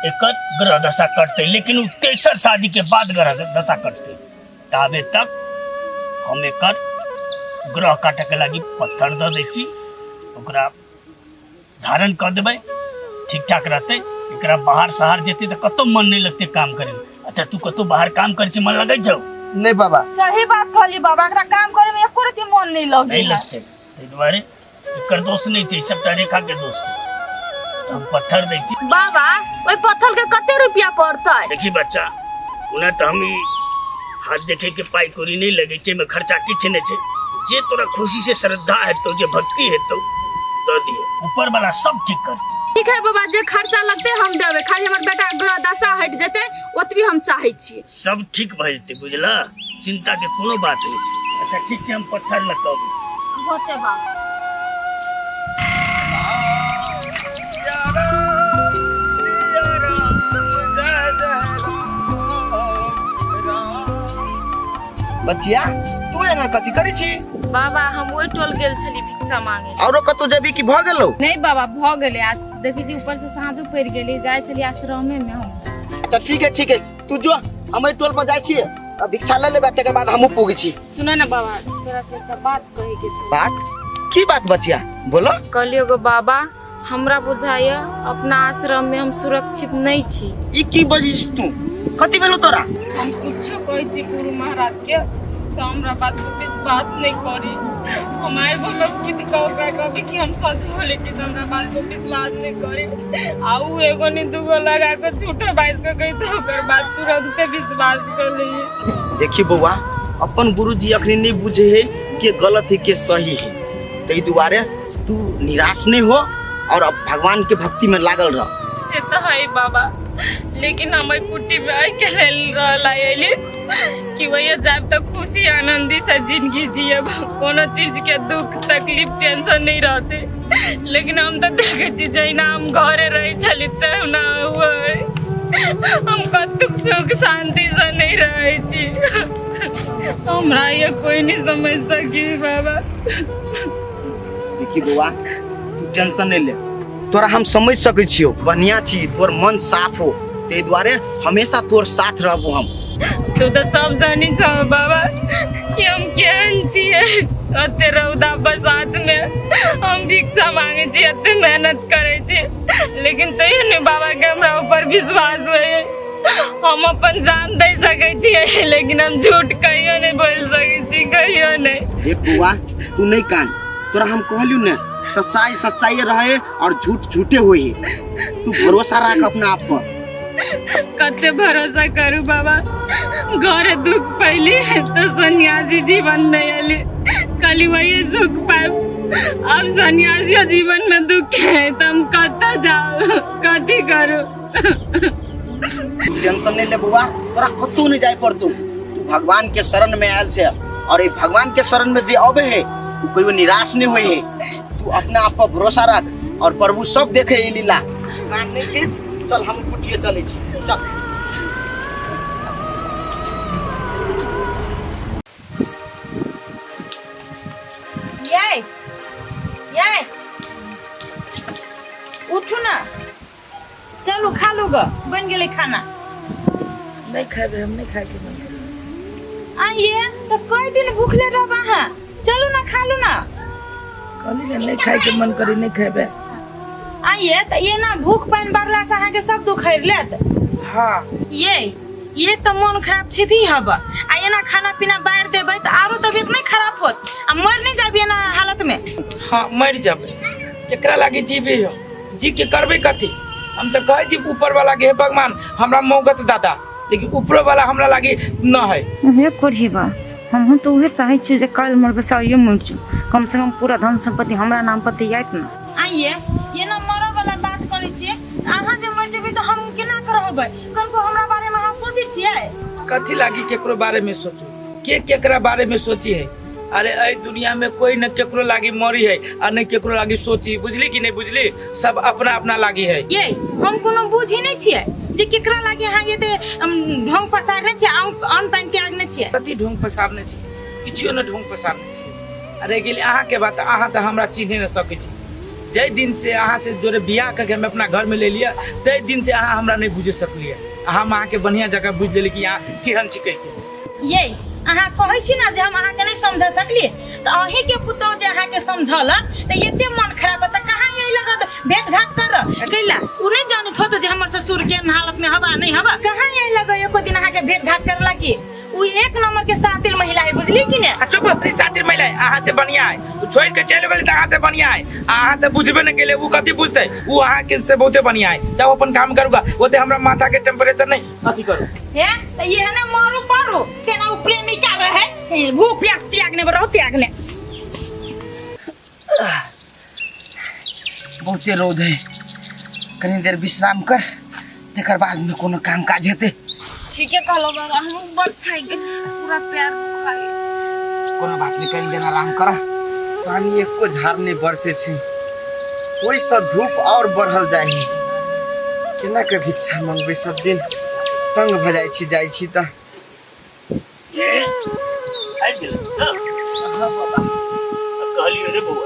F: एकर ग्रह दशा कटतै, लेकिन उ तेसर शादी के बाद ग्रह दशा कटतै। ताबे तक हम एकर ग्रह काटऽके लागी पत्थर दऽ दै छी, ओकरा धारण कऽ देबै, ठीक ठाक रहतै। एकरा बाहर शहर जेतै तऽ कतौ मन नहि लगतै काम करे में। अच्छा, तू कतौ बाहर काम करै छी, मन लगै छौ?
G: नहीं बाबा।
H: सही बात कहली बाबा, एकरा काम करे में एको रति मन नहीं लगे।
F: नहीं लगतै, ताहि दुआरे एकर दोष नहि छै, सबटा रेखा के दोष छै। तऽ हम पत्थर दै छी।
H: बाबा, ओहि पत्थर के कते रुपया पड़तै?
F: देखी बच्चा, ओना तऽ हम ई हाथ देखे के पाई कौड़ी नहीं लगे छै, एहिमे खर्चा किछु नहि छै। जे तोरा खुशी से श्रद्धा हेतौ, जे भक्ति हेतौ, दऽ दिहे, ऊपर वाला सब ठीक करतौ।
H: ठीक है बाबा, जे खर्चा लगतै हम देबै, खाली हमर बेटा के ग्रह दशा हटि जेतै, ओतबी हम चाहै छियै।
F: सब ठीक भऽ जेतै, बुझला? चिंता के कोनो बात नहीं छै। अच्छा ठीक छै, हम पत्थर लऽ कऽ अबै।
H: होते बाबा।
G: सिया राम, सिया राम, जय जय राम राम। बचिया, तू एना कथी करै छी?
B: बाबा, हम ओहि टोल गेल छली भिक्षा मांगे।
G: औरो कतौ जेबी कि भऽ गेलौ?
B: नहीं बाबा, भऽ गेलै। आज देखै छी ऊपर से साँझो पड़ि गेलै, जाइ छली आश्रमे में हम।
G: अच्छा ठीक है, ठीक है, तू जो, हम एहि टोल पर जाइ छियै।
I: आ भिक्षा ले लेबै तकर बाद हमहूँ पुगै छी।
H: सुन ना बाबा, तोरा से एकटा बात कहे के छै।
I: बात? की बात बचिया, बोलो।
H: कहलियो गो बाबा, हमरा बुझाइए अपना आश्रम में हम सुरक्षित नहीं छी।
I: ई की बजै छी तू? कथी भेलो तोरा?
H: हम कुछो कहै छी गुरु महाराज के तो हमरा बात पर विश्वास नहीं करी। हम एगो में कूद के ओकरा कहबी कि हम सच बोले छी तो हमरा बात पर विश्वास नहीं करी। आ उ एगो नहीं दूगो लगा के झूठो बाजि के कही तो ओकर बात तुरंते विश्वास कर ली।
I: देखी बौआ, अपन गुरुजी अखनी नहीं बुझे है के गलत है के सही है, ताहि दुआरे तू निराश नहीं हो और अब भगवान के भक्ति में लागल रह।
H: से तो है बाबा, लेकिन हम कुटी में आइ के लेल रहल आइली कि वही जाब तो खुशी आनंदी से जिंदगी जियब, कोनो चीज के दुख तकलीफ टेंशन नहीं रहते। लेकिन हम तो देखे छी जहिना हम घरे रहे छली तहिना हुए, हम कतुक सुख शांति से नहीं रहे छी। हमरा ये कोई नहीं समझ सकी बाबा।
I: देखी बौआ, तू टेंशन नहीं ले, तोरा हम समझ सकै छियो, बढ़िया छी, तोर मन साफ हो, ताहि दुआरे हमेशा तोर साथ रहबो हम।
H: तू तो सब जानी छौ बाबा कि हम केहन छियै। एते रौदा बसात में हम भिक्षा मांगे छी, एते मेहनत करै छी, लेकिन तैयो नहीं बाबा के हमरा ऊपर विश्वास होय। हम अपन जान दे सकै छियै, लेकिन हम झूठ कहियो नहीं बोल सकै छी, कहियो नहीं।
I: देख बौआ, तू नहीं कान, तोरा हम कहलियो ने सच्चाई सच्चाई रहे और झूठ झूठे होए, तू भरोसा राख अपना आप पर।
H: कते भरोसा करू बाबा, घर दुख पहले तो सन्यासी जीवन में अली कली वही सुख पाए, अब सन्यासी जीवन में दुख है तो हम कत जाओ कथी करू।
I: तू टेंशन नहीं ले बौआ, तोरा कतौ नहीं जाए पड़तौ, तू भगवान के शरण में आयल छे और ये भगवान के शरण में जे आवे है वो कहियो निराश नहीं होए है। तू अपना आप पर भरोसा रख और प्रभु सब देखे ई लीला। मान नहीं किछ, चल हम कुटिए चले छी, चल।
B: ये ये उठू ना, चलू खा लू ग, बन गेलै खाना।
D: नहीं खाबे हम, नहीं खाए के मन।
B: आइए तो कई दिन भूखले रहब अहाँ, चलू ना खा लू ना।
D: कहली ने नहीं खाए के मन करी, नहीं खेबे।
B: आइए तो ये ना भूख पानि बढ़ला से अहाँके सब दुख हरि लेत।
D: हाँ।
B: ये तो मन खराब छै दी हब, आ एना खाना पीना बाहर देबै तऽ आरो तबियत नहीं खराब होत आ मर नहीं जाबी एना हालत में।
D: हाँ मर जाबे, केकरा लागी जीबे हो, जी के करबे कथी। हम तो कहै छी ऊपर वाला के हे भगवान हमरा मौगत दादा, लेकिन ऊपरो वाला हमरा लागी न है।
J: उहे करही बा, हमहूँ तो उहे चाहै छी जे काल्हि मरबै से आइए मरि जाउ, कम से कम पूरा धन संपत्ति हमरा नाम पर तऽ आयत ना।
B: आइए ये ना मरऽ वाला बात करै छियै, अहाँ जे मरि जेबै तऽ हम केना के रहबै? कनको हमरा बारे में अहाँ सोचै छियै?
D: कथी लागी केकरो बारे में सोचू, के केकरा बारे में सोची है? अरे एहि दुनिया में कोई न केकरो लागी मरी है आ न केकरो लागी सोची, बुझली कि नहीं बुझली? सब अपना अपना लागी है।
B: ये हम कोनो बुझी नहीं छियै जे केकरा लागी अहाँ एते ढोंग पसारने छियै, अन्न पानि त्यागने छियै।
D: कथी ढोंग पसारने छियै? किछियो न ढोंग पसारने छियै। अरे गेली अहाँ के बात, अहाँ तऽ हमरा चिन्हे न सकै छी। जाहि दिन से अहाँ से जोरे बियाह करके हम अपना घर में ले लिया, ताहि दिन से अहाँ हमरा नहीं बुझे सकलियै। हम अहाँ के बढ़िया जगह बुझि लेली कि अहाँ केहन छी कहिके।
B: ये अहाँ कहै छी ना जे हम अहाँ के नहीं समझ सकलियै, तऽ अहीं के पुतोह जे अहाँ के समझलक तऽ एते मन खराब तऽ कहाँ यही लगत भेंट घाट कर कैला? उ नहीं जानत होत जे हमर ससुर केहन हालत में हवा नहीं हवा, कहाँ यही लगे एको दिन अहाँ के भेंट घाट कर लागी? उ एक नंबर के सातिर महिला है, बुझली कि ने?
D: आ चुप, अपनी सातिर महिला है, अहाँ से बढ़िया है। उ छोड़ के चलि गेल तऽ अहाँ से बढ़िया है। अहाँ तऽ बुझबे नहि केलियै, उ कथी बुझतै? उ अहाँ के से बहुते बढ़िया है। तब अपन काम करूगा, ओते हमरा माथा के टेम्परेचर नहीं अथी करू।
B: हे तऽ ये ने मारू पारू तेना उ प्रेमिका रहे, ए, भूख प्यास त्यागने रहो त्यागने।
I: बहुते रौद है, कनी देर विश्राम कर, तकर बाद में कोनो काम काज हेतै।
H: ठीके कहलो बाबा, हम बड़ थाकि गेल, पूरा पैर दुखा गेल।
I: कोनो बात नहीं, कनी देर आराम कर। पानी एको झाड़ नहीं बरसे छै, ओहिसँ धूप और बढ़ल जाइ है। केना के भिक्षा मंगबै, सब दिन तंग भऽ जाइ छी, जाइ छी तऽ।
F: ये आबि गेलै ने?
I: हाँ बाबा।
F: कहलियो रे बौआ,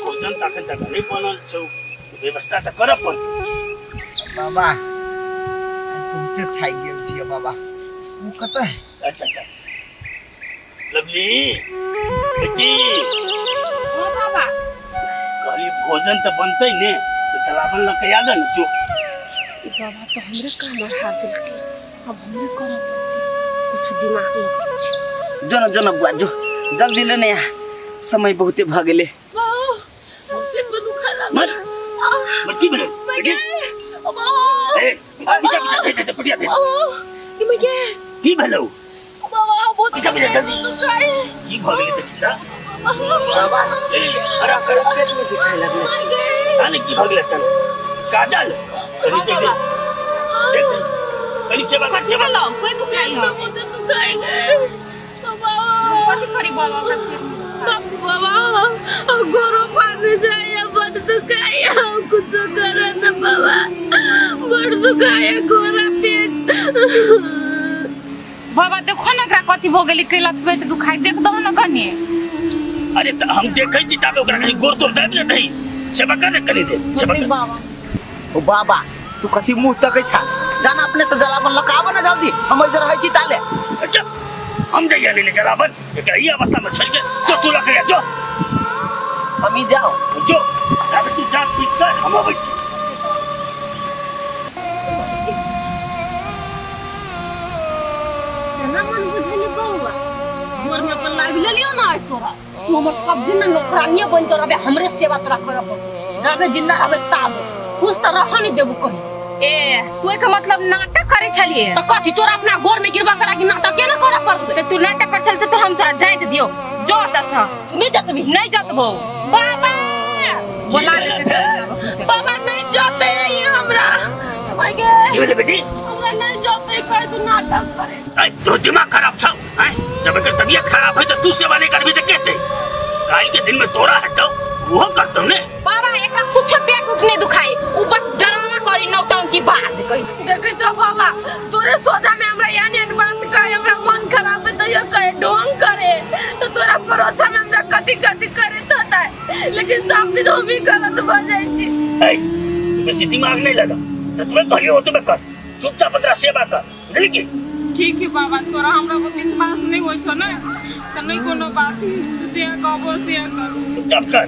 F: भोजन तऽ अखन तक नहि बनल छौ, व्यवस्था तऽ करऽ पड़तौ।
I: बाबा बहुते थाकि गेल छियै बाबा, ओ कतऽ है?
F: अच्छा अच्छा लवली बेटी।
H: हाँ बाबा।
F: कहली भोजन तऽ बनतै ने, तऽ जलावन लऽ के आबे ने जो।
A: ई बाबा तो हमरे काम अढ़ा देलकै, अब हमरे करऽ पड़तै। कुछ दिमाग लगबै छै।
I: जो न, जो न बुआ, जो जल्दी लेने आ, समय बहुते भऽ गेलै।
A: पेट में दुखा लागल।
F: मर मर, की भेलै बेटी? ए पीछा पीछा दे दे पटिया दे।
A: कि मैं के
F: की भेलौ?
A: बाबा बहुत
F: पीछा पीछा जल्दी।
A: दुखाए।
F: की भऽ गेलै तऽ? ए अरे कर
I: पेट में दुखाए लगलै।
F: जाने की भऽ गेलै। चल काजल, कनी देख दे, देख दे कनी, सेवा कर सेवा।
H: भेलौ? कोई दुखाई है?
A: बहुत दुखाए गए बाबा।
H: कथी करी बाबा हमरा पेट में दुखाई?
A: बाबा गोरो फाने जाए, बड़ दुखाए, कुछ करो न बाबा, बड़ दुखाए गोरा पेट।
H: बाबा देखो ने एकरा कथी भऽ गेलै, कैला पेट दुखाई, देख दहो ने कनी।
F: अरे तऽ हम देखै छी ताबे ओकरा कहीं गोर तोर दाबि ने दही। सेवा कर ने कनी देर, सेवा कर।
H: बाबा।
I: ओ बाबा, तू कथी मुंह तकै छा? जाना अपने से जलावन लऽ के आबऽ ने जल्दी, हम इधर रहै छी ताले।
F: अच्छा हम जाइए लेने जलावन, एकरा ई अवस्था में छोड़ के? जो तू लऽ के आ, जो।
I: हम ही जाओ?
F: जो, ताबे तू जा पीट कर, हम अबै छी।
A: केना मन बुझेली बौआ, गोर में अपन लाबि लेलियो ना। आइ तोरा तू हमर सब दिन नौकरानिये बनि के रहबे, हमरे सेवा तोरा करऽ पड़तौ जाबे जिंदा रहबे ताबे। खुश तऽ रहऽ नहीं देबू कहीं।
H: ए तू एकर मतलब नाटक करे छलिए?
A: तऽ कथी, तोरा अपना गोर में गिरबा के लागी नाटक केना करऽ पड़तै?
H: तऽ तू नाटक कर छल तऽ हम तोरा जाइत दियौ, जो एतऽ से।
A: तू नहीं जतबी?
H: नहीं जतबौ।
A: बाबा
H: बोला लेते।
A: बाबा नहीं जते ई हमरा, माय गे।
F: की भेलै बेटी?
A: हमरा नहीं जते, कहे तू नाटक करे।
F: ऐ तोहर दिमाग खराब छौ? हैं, जब एकर तबियत खराब है तऽ तू सेवा नहीं करबी तऽ के ते? काल्हि के दिन में तोरा हेतौ, ओहो करतौ ने।
H: बाबा एकरा कुछ पेट उठ नहीं दुखाई, उ बस डरावा करी नौटंकी बाज कही।
A: देखे छौ बाबा, तोरे सोचा में हमरा एहन एहन बात कहे, हमरा मन खराब है तैयो कहे ढोंग करे, तो तोरा परोछा में हमरा कथी कथी करे तो होता है, लेकिन सब दिन हम ही गलत भ जाइ छी।
F: ऐ तू बेसी दिमाग नहीं लगा, जतबे कहलियो ओतबे कर, चुपचाप एकरा सेवा कर, बुझली की?
H: ठीक है बाबा, तोरा हमरा पर विश्वास नहीं होइ छौ ने तऽ नहीं कोनो बात है, तू जे कहबो से करू।
F: चुपचाप कर,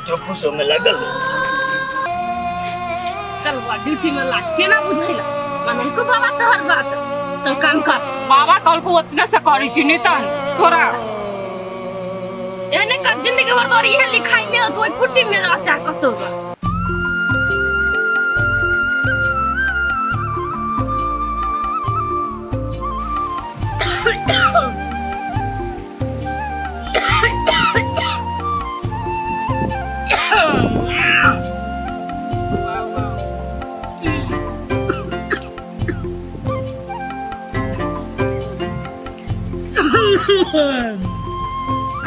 F: जो खुश हो में लगल रह।
A: चल बा ड्यूटी में लाग, केना बुझैला मानलको बाबा तोहर बात, तो काम कर।
H: बाबा कहलको ओतना से करै छी, नहीं तहन तोरा
A: एहने कर जिंदगी भर तोर इहे लिखाई ले, तो ओइ कुटी में रह जा कतौ।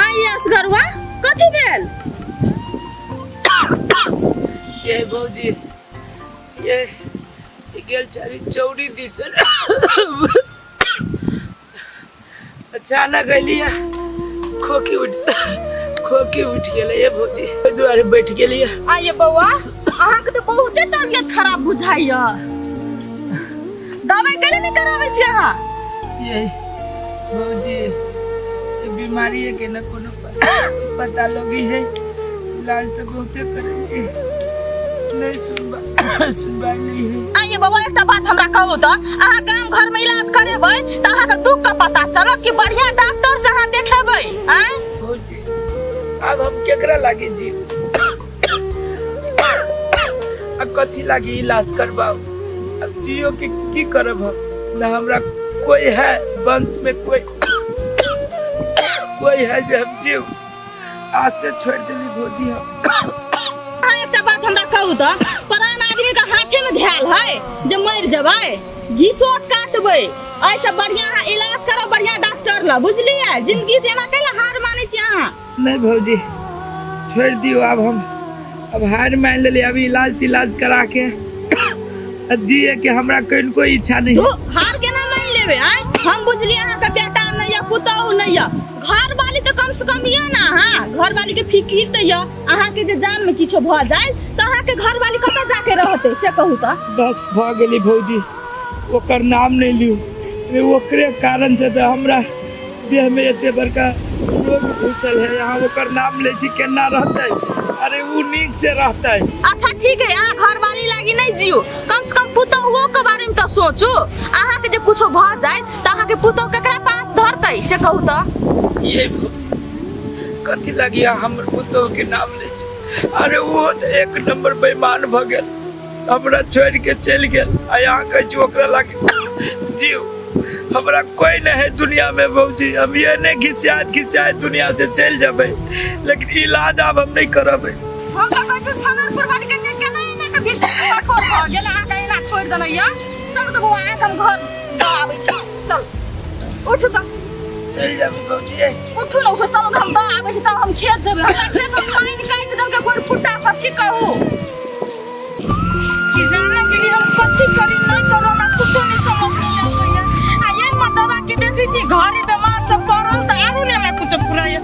A: आई असगरवा, कथी भेल?
D: ये भौजी, ये ई गेल छली चौरी दिसन, अचानक अलियै खोखी उठ गेलै। ये भौजी, ओहि दुआरे बैठ गेलियै।
A: आइए बौआ, अहाँके तऽ बहुते तबियत खराब बुझाइया, दवाई केना नहि कराबै छी अहाँ?
D: ये भौजी, ये बीमारी के न कोनो पता लगी है, इलाज तो बहुते करेंगे, नहीं सुनबा सुनवाई नहीं है।
A: आइए बौआ, एकटा बात हमरा कहू तऽ, अहाँ गाम घर में इलाज करेबै तऽ अहाँके दुख के पता चलत कि बढ़िया डॉक्टर से अहाँ देखेबै? आँय
D: भौजी, अब हम केकरा लागी जी आ कथी लागी इलाज करवाओ? अब जियो के की करब हम? ना हमरा कोई है वंश में, कोई कोई है जे हम जीव? आज से छोड़ देली भौजी हम।
A: अहाँ एकटा बात हमरा कहू तऽ, प्राण आदमी के हाथे में धयल है जे मरि जेबै घीसो काटबै? एहिसँ बढ़िया अहाँ इलाज करब बढ़िया डॉक्टर लग, बुझलियै? जिंदगी से एना कैला हार मानै छी अहाँ?
D: नहीं भौजी, छोड़ दियो अब हम, अब हार मान लेली। अब इलाज तिलाज करा के अब जिए के हमरा कनिको इच्छा नहीं।
A: तू हार केना मान लेबै? आँय, हम बुझलियै अहाँके बेटा नहि यऽ, पुतहु नहि यऽ, घर वाली तऽ कम से कम यऽ ने। अहाँ घर वाली के फिकिर तऽ यऽ अहाँके, जे जान में किछो भऽ जाय तऽ अहाँके घर वाली कतऽ जाके रहतै, से कहू तऽ।
D: बस भऽ गेली भौजी, ओकर नाम नहीं लियू। अरे ओकरे कारण से तऽ हमरा देह में एते बड़का रोग घुसल है। यहाँ ओकर नाम लै छी केना रहतै? अरे उ नीक से रहतै।
A: अच्छा ठीक है, अहाँ घर वाली लागी नहीं जियो, कम से कम पुतहुओ के बारे में तो सोचो। अहाँ के जे कुछो भ जाए तो अहाँ के पुतहु केकरा पास धरतै से कहू तो।
D: ये कथी लगी हमर पुतहु के नाम लै छी? अरे वो तऽ एक नंबर बेईमान भऽ गेल, हमरा छोड़ के चलि गेल आ यहाँ कहै छी ओकरा लागी जीव। हमरा कोई नहीं है दुनिया में भौजी, हम ये नहीं घिसियात घिसियात दुनिया से चलि जेबै, लेकिन इलाज आब हम नहीं करबै।
A: हम तऽ कहै छी छनरपुर वाली के केना एना के भीड़ कठोर भऽ गेल, अहाँ के एना छोड़ि देने यऽ। चलू तऽ बौआ, अहाँके हम घर दऽ आबै छी। चल उठू तऽ।
D: चलि जेबै भौजी।
A: उठू ने, उठू, चलू ने, हम दऽ आबै छी तब हम खेत जेबै। हमरा खेत में पानि काटि देलकै कोइ फुट्टा सब, की कहू।
B: कि जाने के लिए हम कथी करी नहीं करू, हमरा कुछो नहीं समझ में आबैया। आ ये मर्दबा के देखै छी घरे बीमार सब पड़ल तऽ आरो ने हमरा कुछो पुराइया।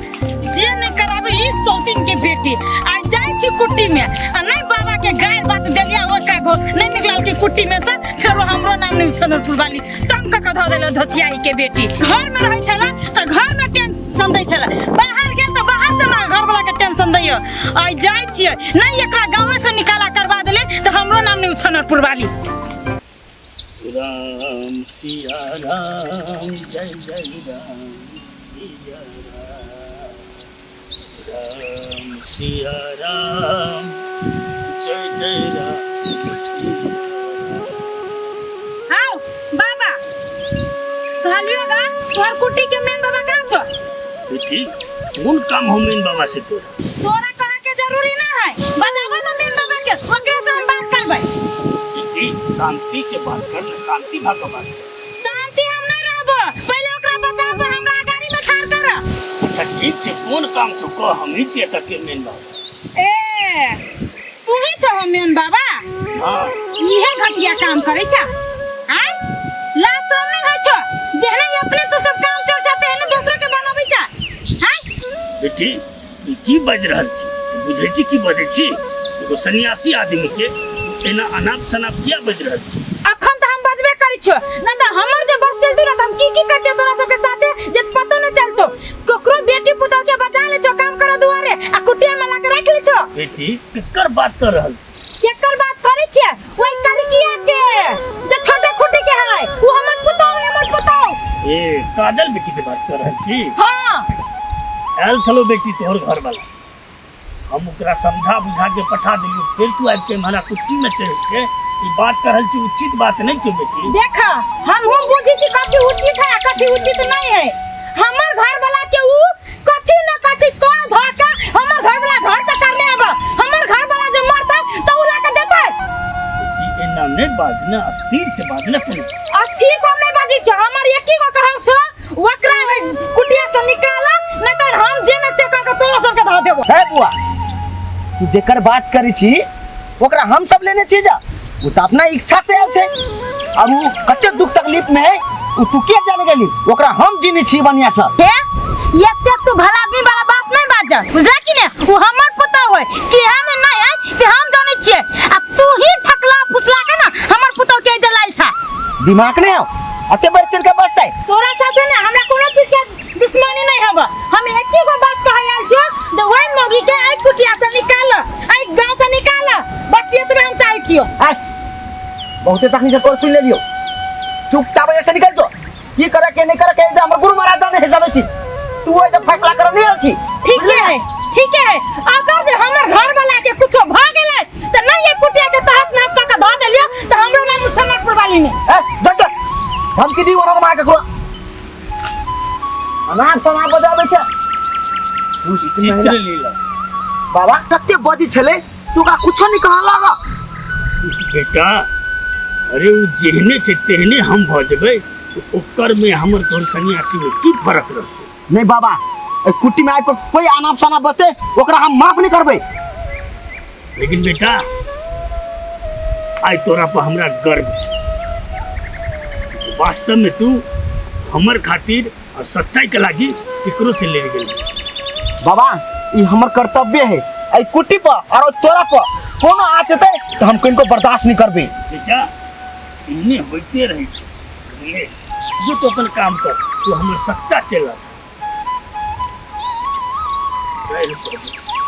B: जे नहीं कराबे ई सौतीन के बेटी। आ जाइ छी कुट्टी में आ नहीं बाबा के गायर बात देलिया ओकरा घर नहीं निकलल के कुट्टी में से फेरो हमरो नाम नहीं छनरपुर वाली तंग कऽ के धऽ देल धोतियाई के बेटी। घर में रहै छला तऽ घर में टेंशन दै छला, बाहर गेल तऽ बाहर से हमरा घर वाला के टेंशन दैया। आइ जाइ छियै नहीं एकरा गाँवे से निकाला करवा देले तऽ हमरो नाम नहीं छनरपुर वाली।
F: राम सिया राम जय जय राम सिया राम, राम सिया राम जय जय राम सिया।
B: आओ बाबा कहलियो गा तोहर कुटी के मेन बाबा कहाँ छो?
F: बेटी कोन काम हो मेन बाबा से तोरा?
B: तोरा कहे के जरूरी ना है, बजाबो ना मेन बाबा के, ओकरे से हम बात करबै।
F: बेटी शांति से बात कर ना, शांति भाग के बात कर।
B: शांति हम नहीं रहबो, पहले ओकरा बचाबो, हमरा गाड़ी में ठाड़ कर।
F: अच्छा ठीक छै, कोन काम छौ कह, हम ही छियै एतऽ के मेन बाबा।
B: ए तू ही छहो मेन बाबा?
F: हाँ।
B: इहे घटिया काम करै छ आय, लाज शरम नहीं होइ छो? जेहने ही अपने तू सब काम चोर छ तेहने दोसरो के बनबै छ आय।
F: बेटी ई की बाजि रहल छी? बुझै छी की बजै छी? एगो सन्यासी आदमी के एना अनाप शनाप किया बाजि रहल छी?
B: अखन तऽ हम बजबे करै छियो, नहीं तऽ हमर जे बस चलतो ना तऽ हम की की करतियो तोरा सबके साथे जे पतो नहीं चलतो। ककरो बेटी पुतोह के बचा ले छो काम करे दुआरे आ कुटिया में ला के राख ले छो।
F: बेटी केकर बात कर रहल छी?
B: केकर बात करै छियै? ओइ कलकिया के जे छोटे खुटी के है, उ हमर पुतोह है, हमर पुतोह।
F: ए काजल बेटी के बात कर रहल छी?
B: हाँ।
F: आयल छलो बेटी तोहर घर वाला, हम ओकरा समझा बुझा के पठा देलियो, फिर तू आबि के हमरा कुट्टी में चढ़ के ई बात कर रहल छी, उचित बात नहीं छौ बेटी।
B: देख हम हम बुझी छी कथी उचित है कथी उचित नहीं है। हमर घर वाला के उ कथी न कथी कह धर के हमर घर वाला घर पे करने आब, हमर घर वाला जे मरतै त उ ला के देतै।
F: बेटी एना नहीं बाज ना, अस्थिर से बाज ना कोनो।
B: अस्थिर से हम नहीं बाजै छी, हमर एक ही गो कहब छौ ओकरा कुटिया से निकाला, नहीं त हम जे न से कह के तोरा सबके धऽ देबो।
I: हे बुआ तू जेकर बात करै छी ओकरा हम सब लेने छी जा, उ त अपना इच्छा से आयल छै और उ कते दुख तकलीफ में है उ तू के जाने गेली, ओकरा हम जीने छी बढ़िया से।
B: हे एते तू भला आदमी वाला बात नहीं बाज, बुझला कि ने? उ हमर पुतोह है कि हम नहीं है से हम जानै छियै, आ तू ही ठकला फुसला के ना हमर पुतोह के जलाइल छा।
I: दिमाग नहीं हो अते बढ़ चढ़ के बजतै।
B: तोरा साथे ने हमरा कोनो चीज के दुश्मनी नहीं हब, हम एक ही गो बात कहै आयल छियो जे ओइ मौगी के एहि कुटिया से निकाल, एहि गांव से निकाल, बस एतबे हम चाहै छियो।
I: आय बहुते तखनी से तोर सुन लेलियो, चुपचाप ऐसे निकल जो, की करे के नहीं करे के हमर गुरु महाराज जाने है सब चीज, तू ओइ जे फैसला करे नहीं आयल छी।
B: ठीक है ठीक है, अगर जे हमर घर वाला के कुछो भ गेलै त नहीं ये कुटिया के तहस नहस क के ध देलियो त हमरो नाम मुसलमानपुर वाली ने।
I: ए डट डट हम की दी ओना मार ककरो अनार सना बजाबै छै।
F: चित्र लीला
I: बाबा कते बजी छलै तू ओकरा कुछो नहीं कहा लागा।
F: बेटा अरे उ जेहने छै तेहने हम भ जेबै, ओकर में हमर तोहर सन्यासी में की फर्क रहतै?
I: नहीं बाबा ए कुट्टी में आबि कऽ कोई अनाप शनाप बजतै ओकरा हम माफ नहीं करबै।
F: लेकिन बेटा आइ तोरा पर हमरा गर्व छै, वास्तव में तू हमर खातिर और सच्चाई के लागी केकरो से लड़ गेल।
I: बाबा ई हमर कर्तव्य है, एहि कुट्टी पर और तोरा पर कोनो आँच एतै तऽ हम किनको बर्दाश्त नहीं करबै।
F: बेटा एहने होइते रहै छै, बुझलियै? जो तू अपन काम कर, तू हमर सच्चा चेला छ। जय हो प्रभु।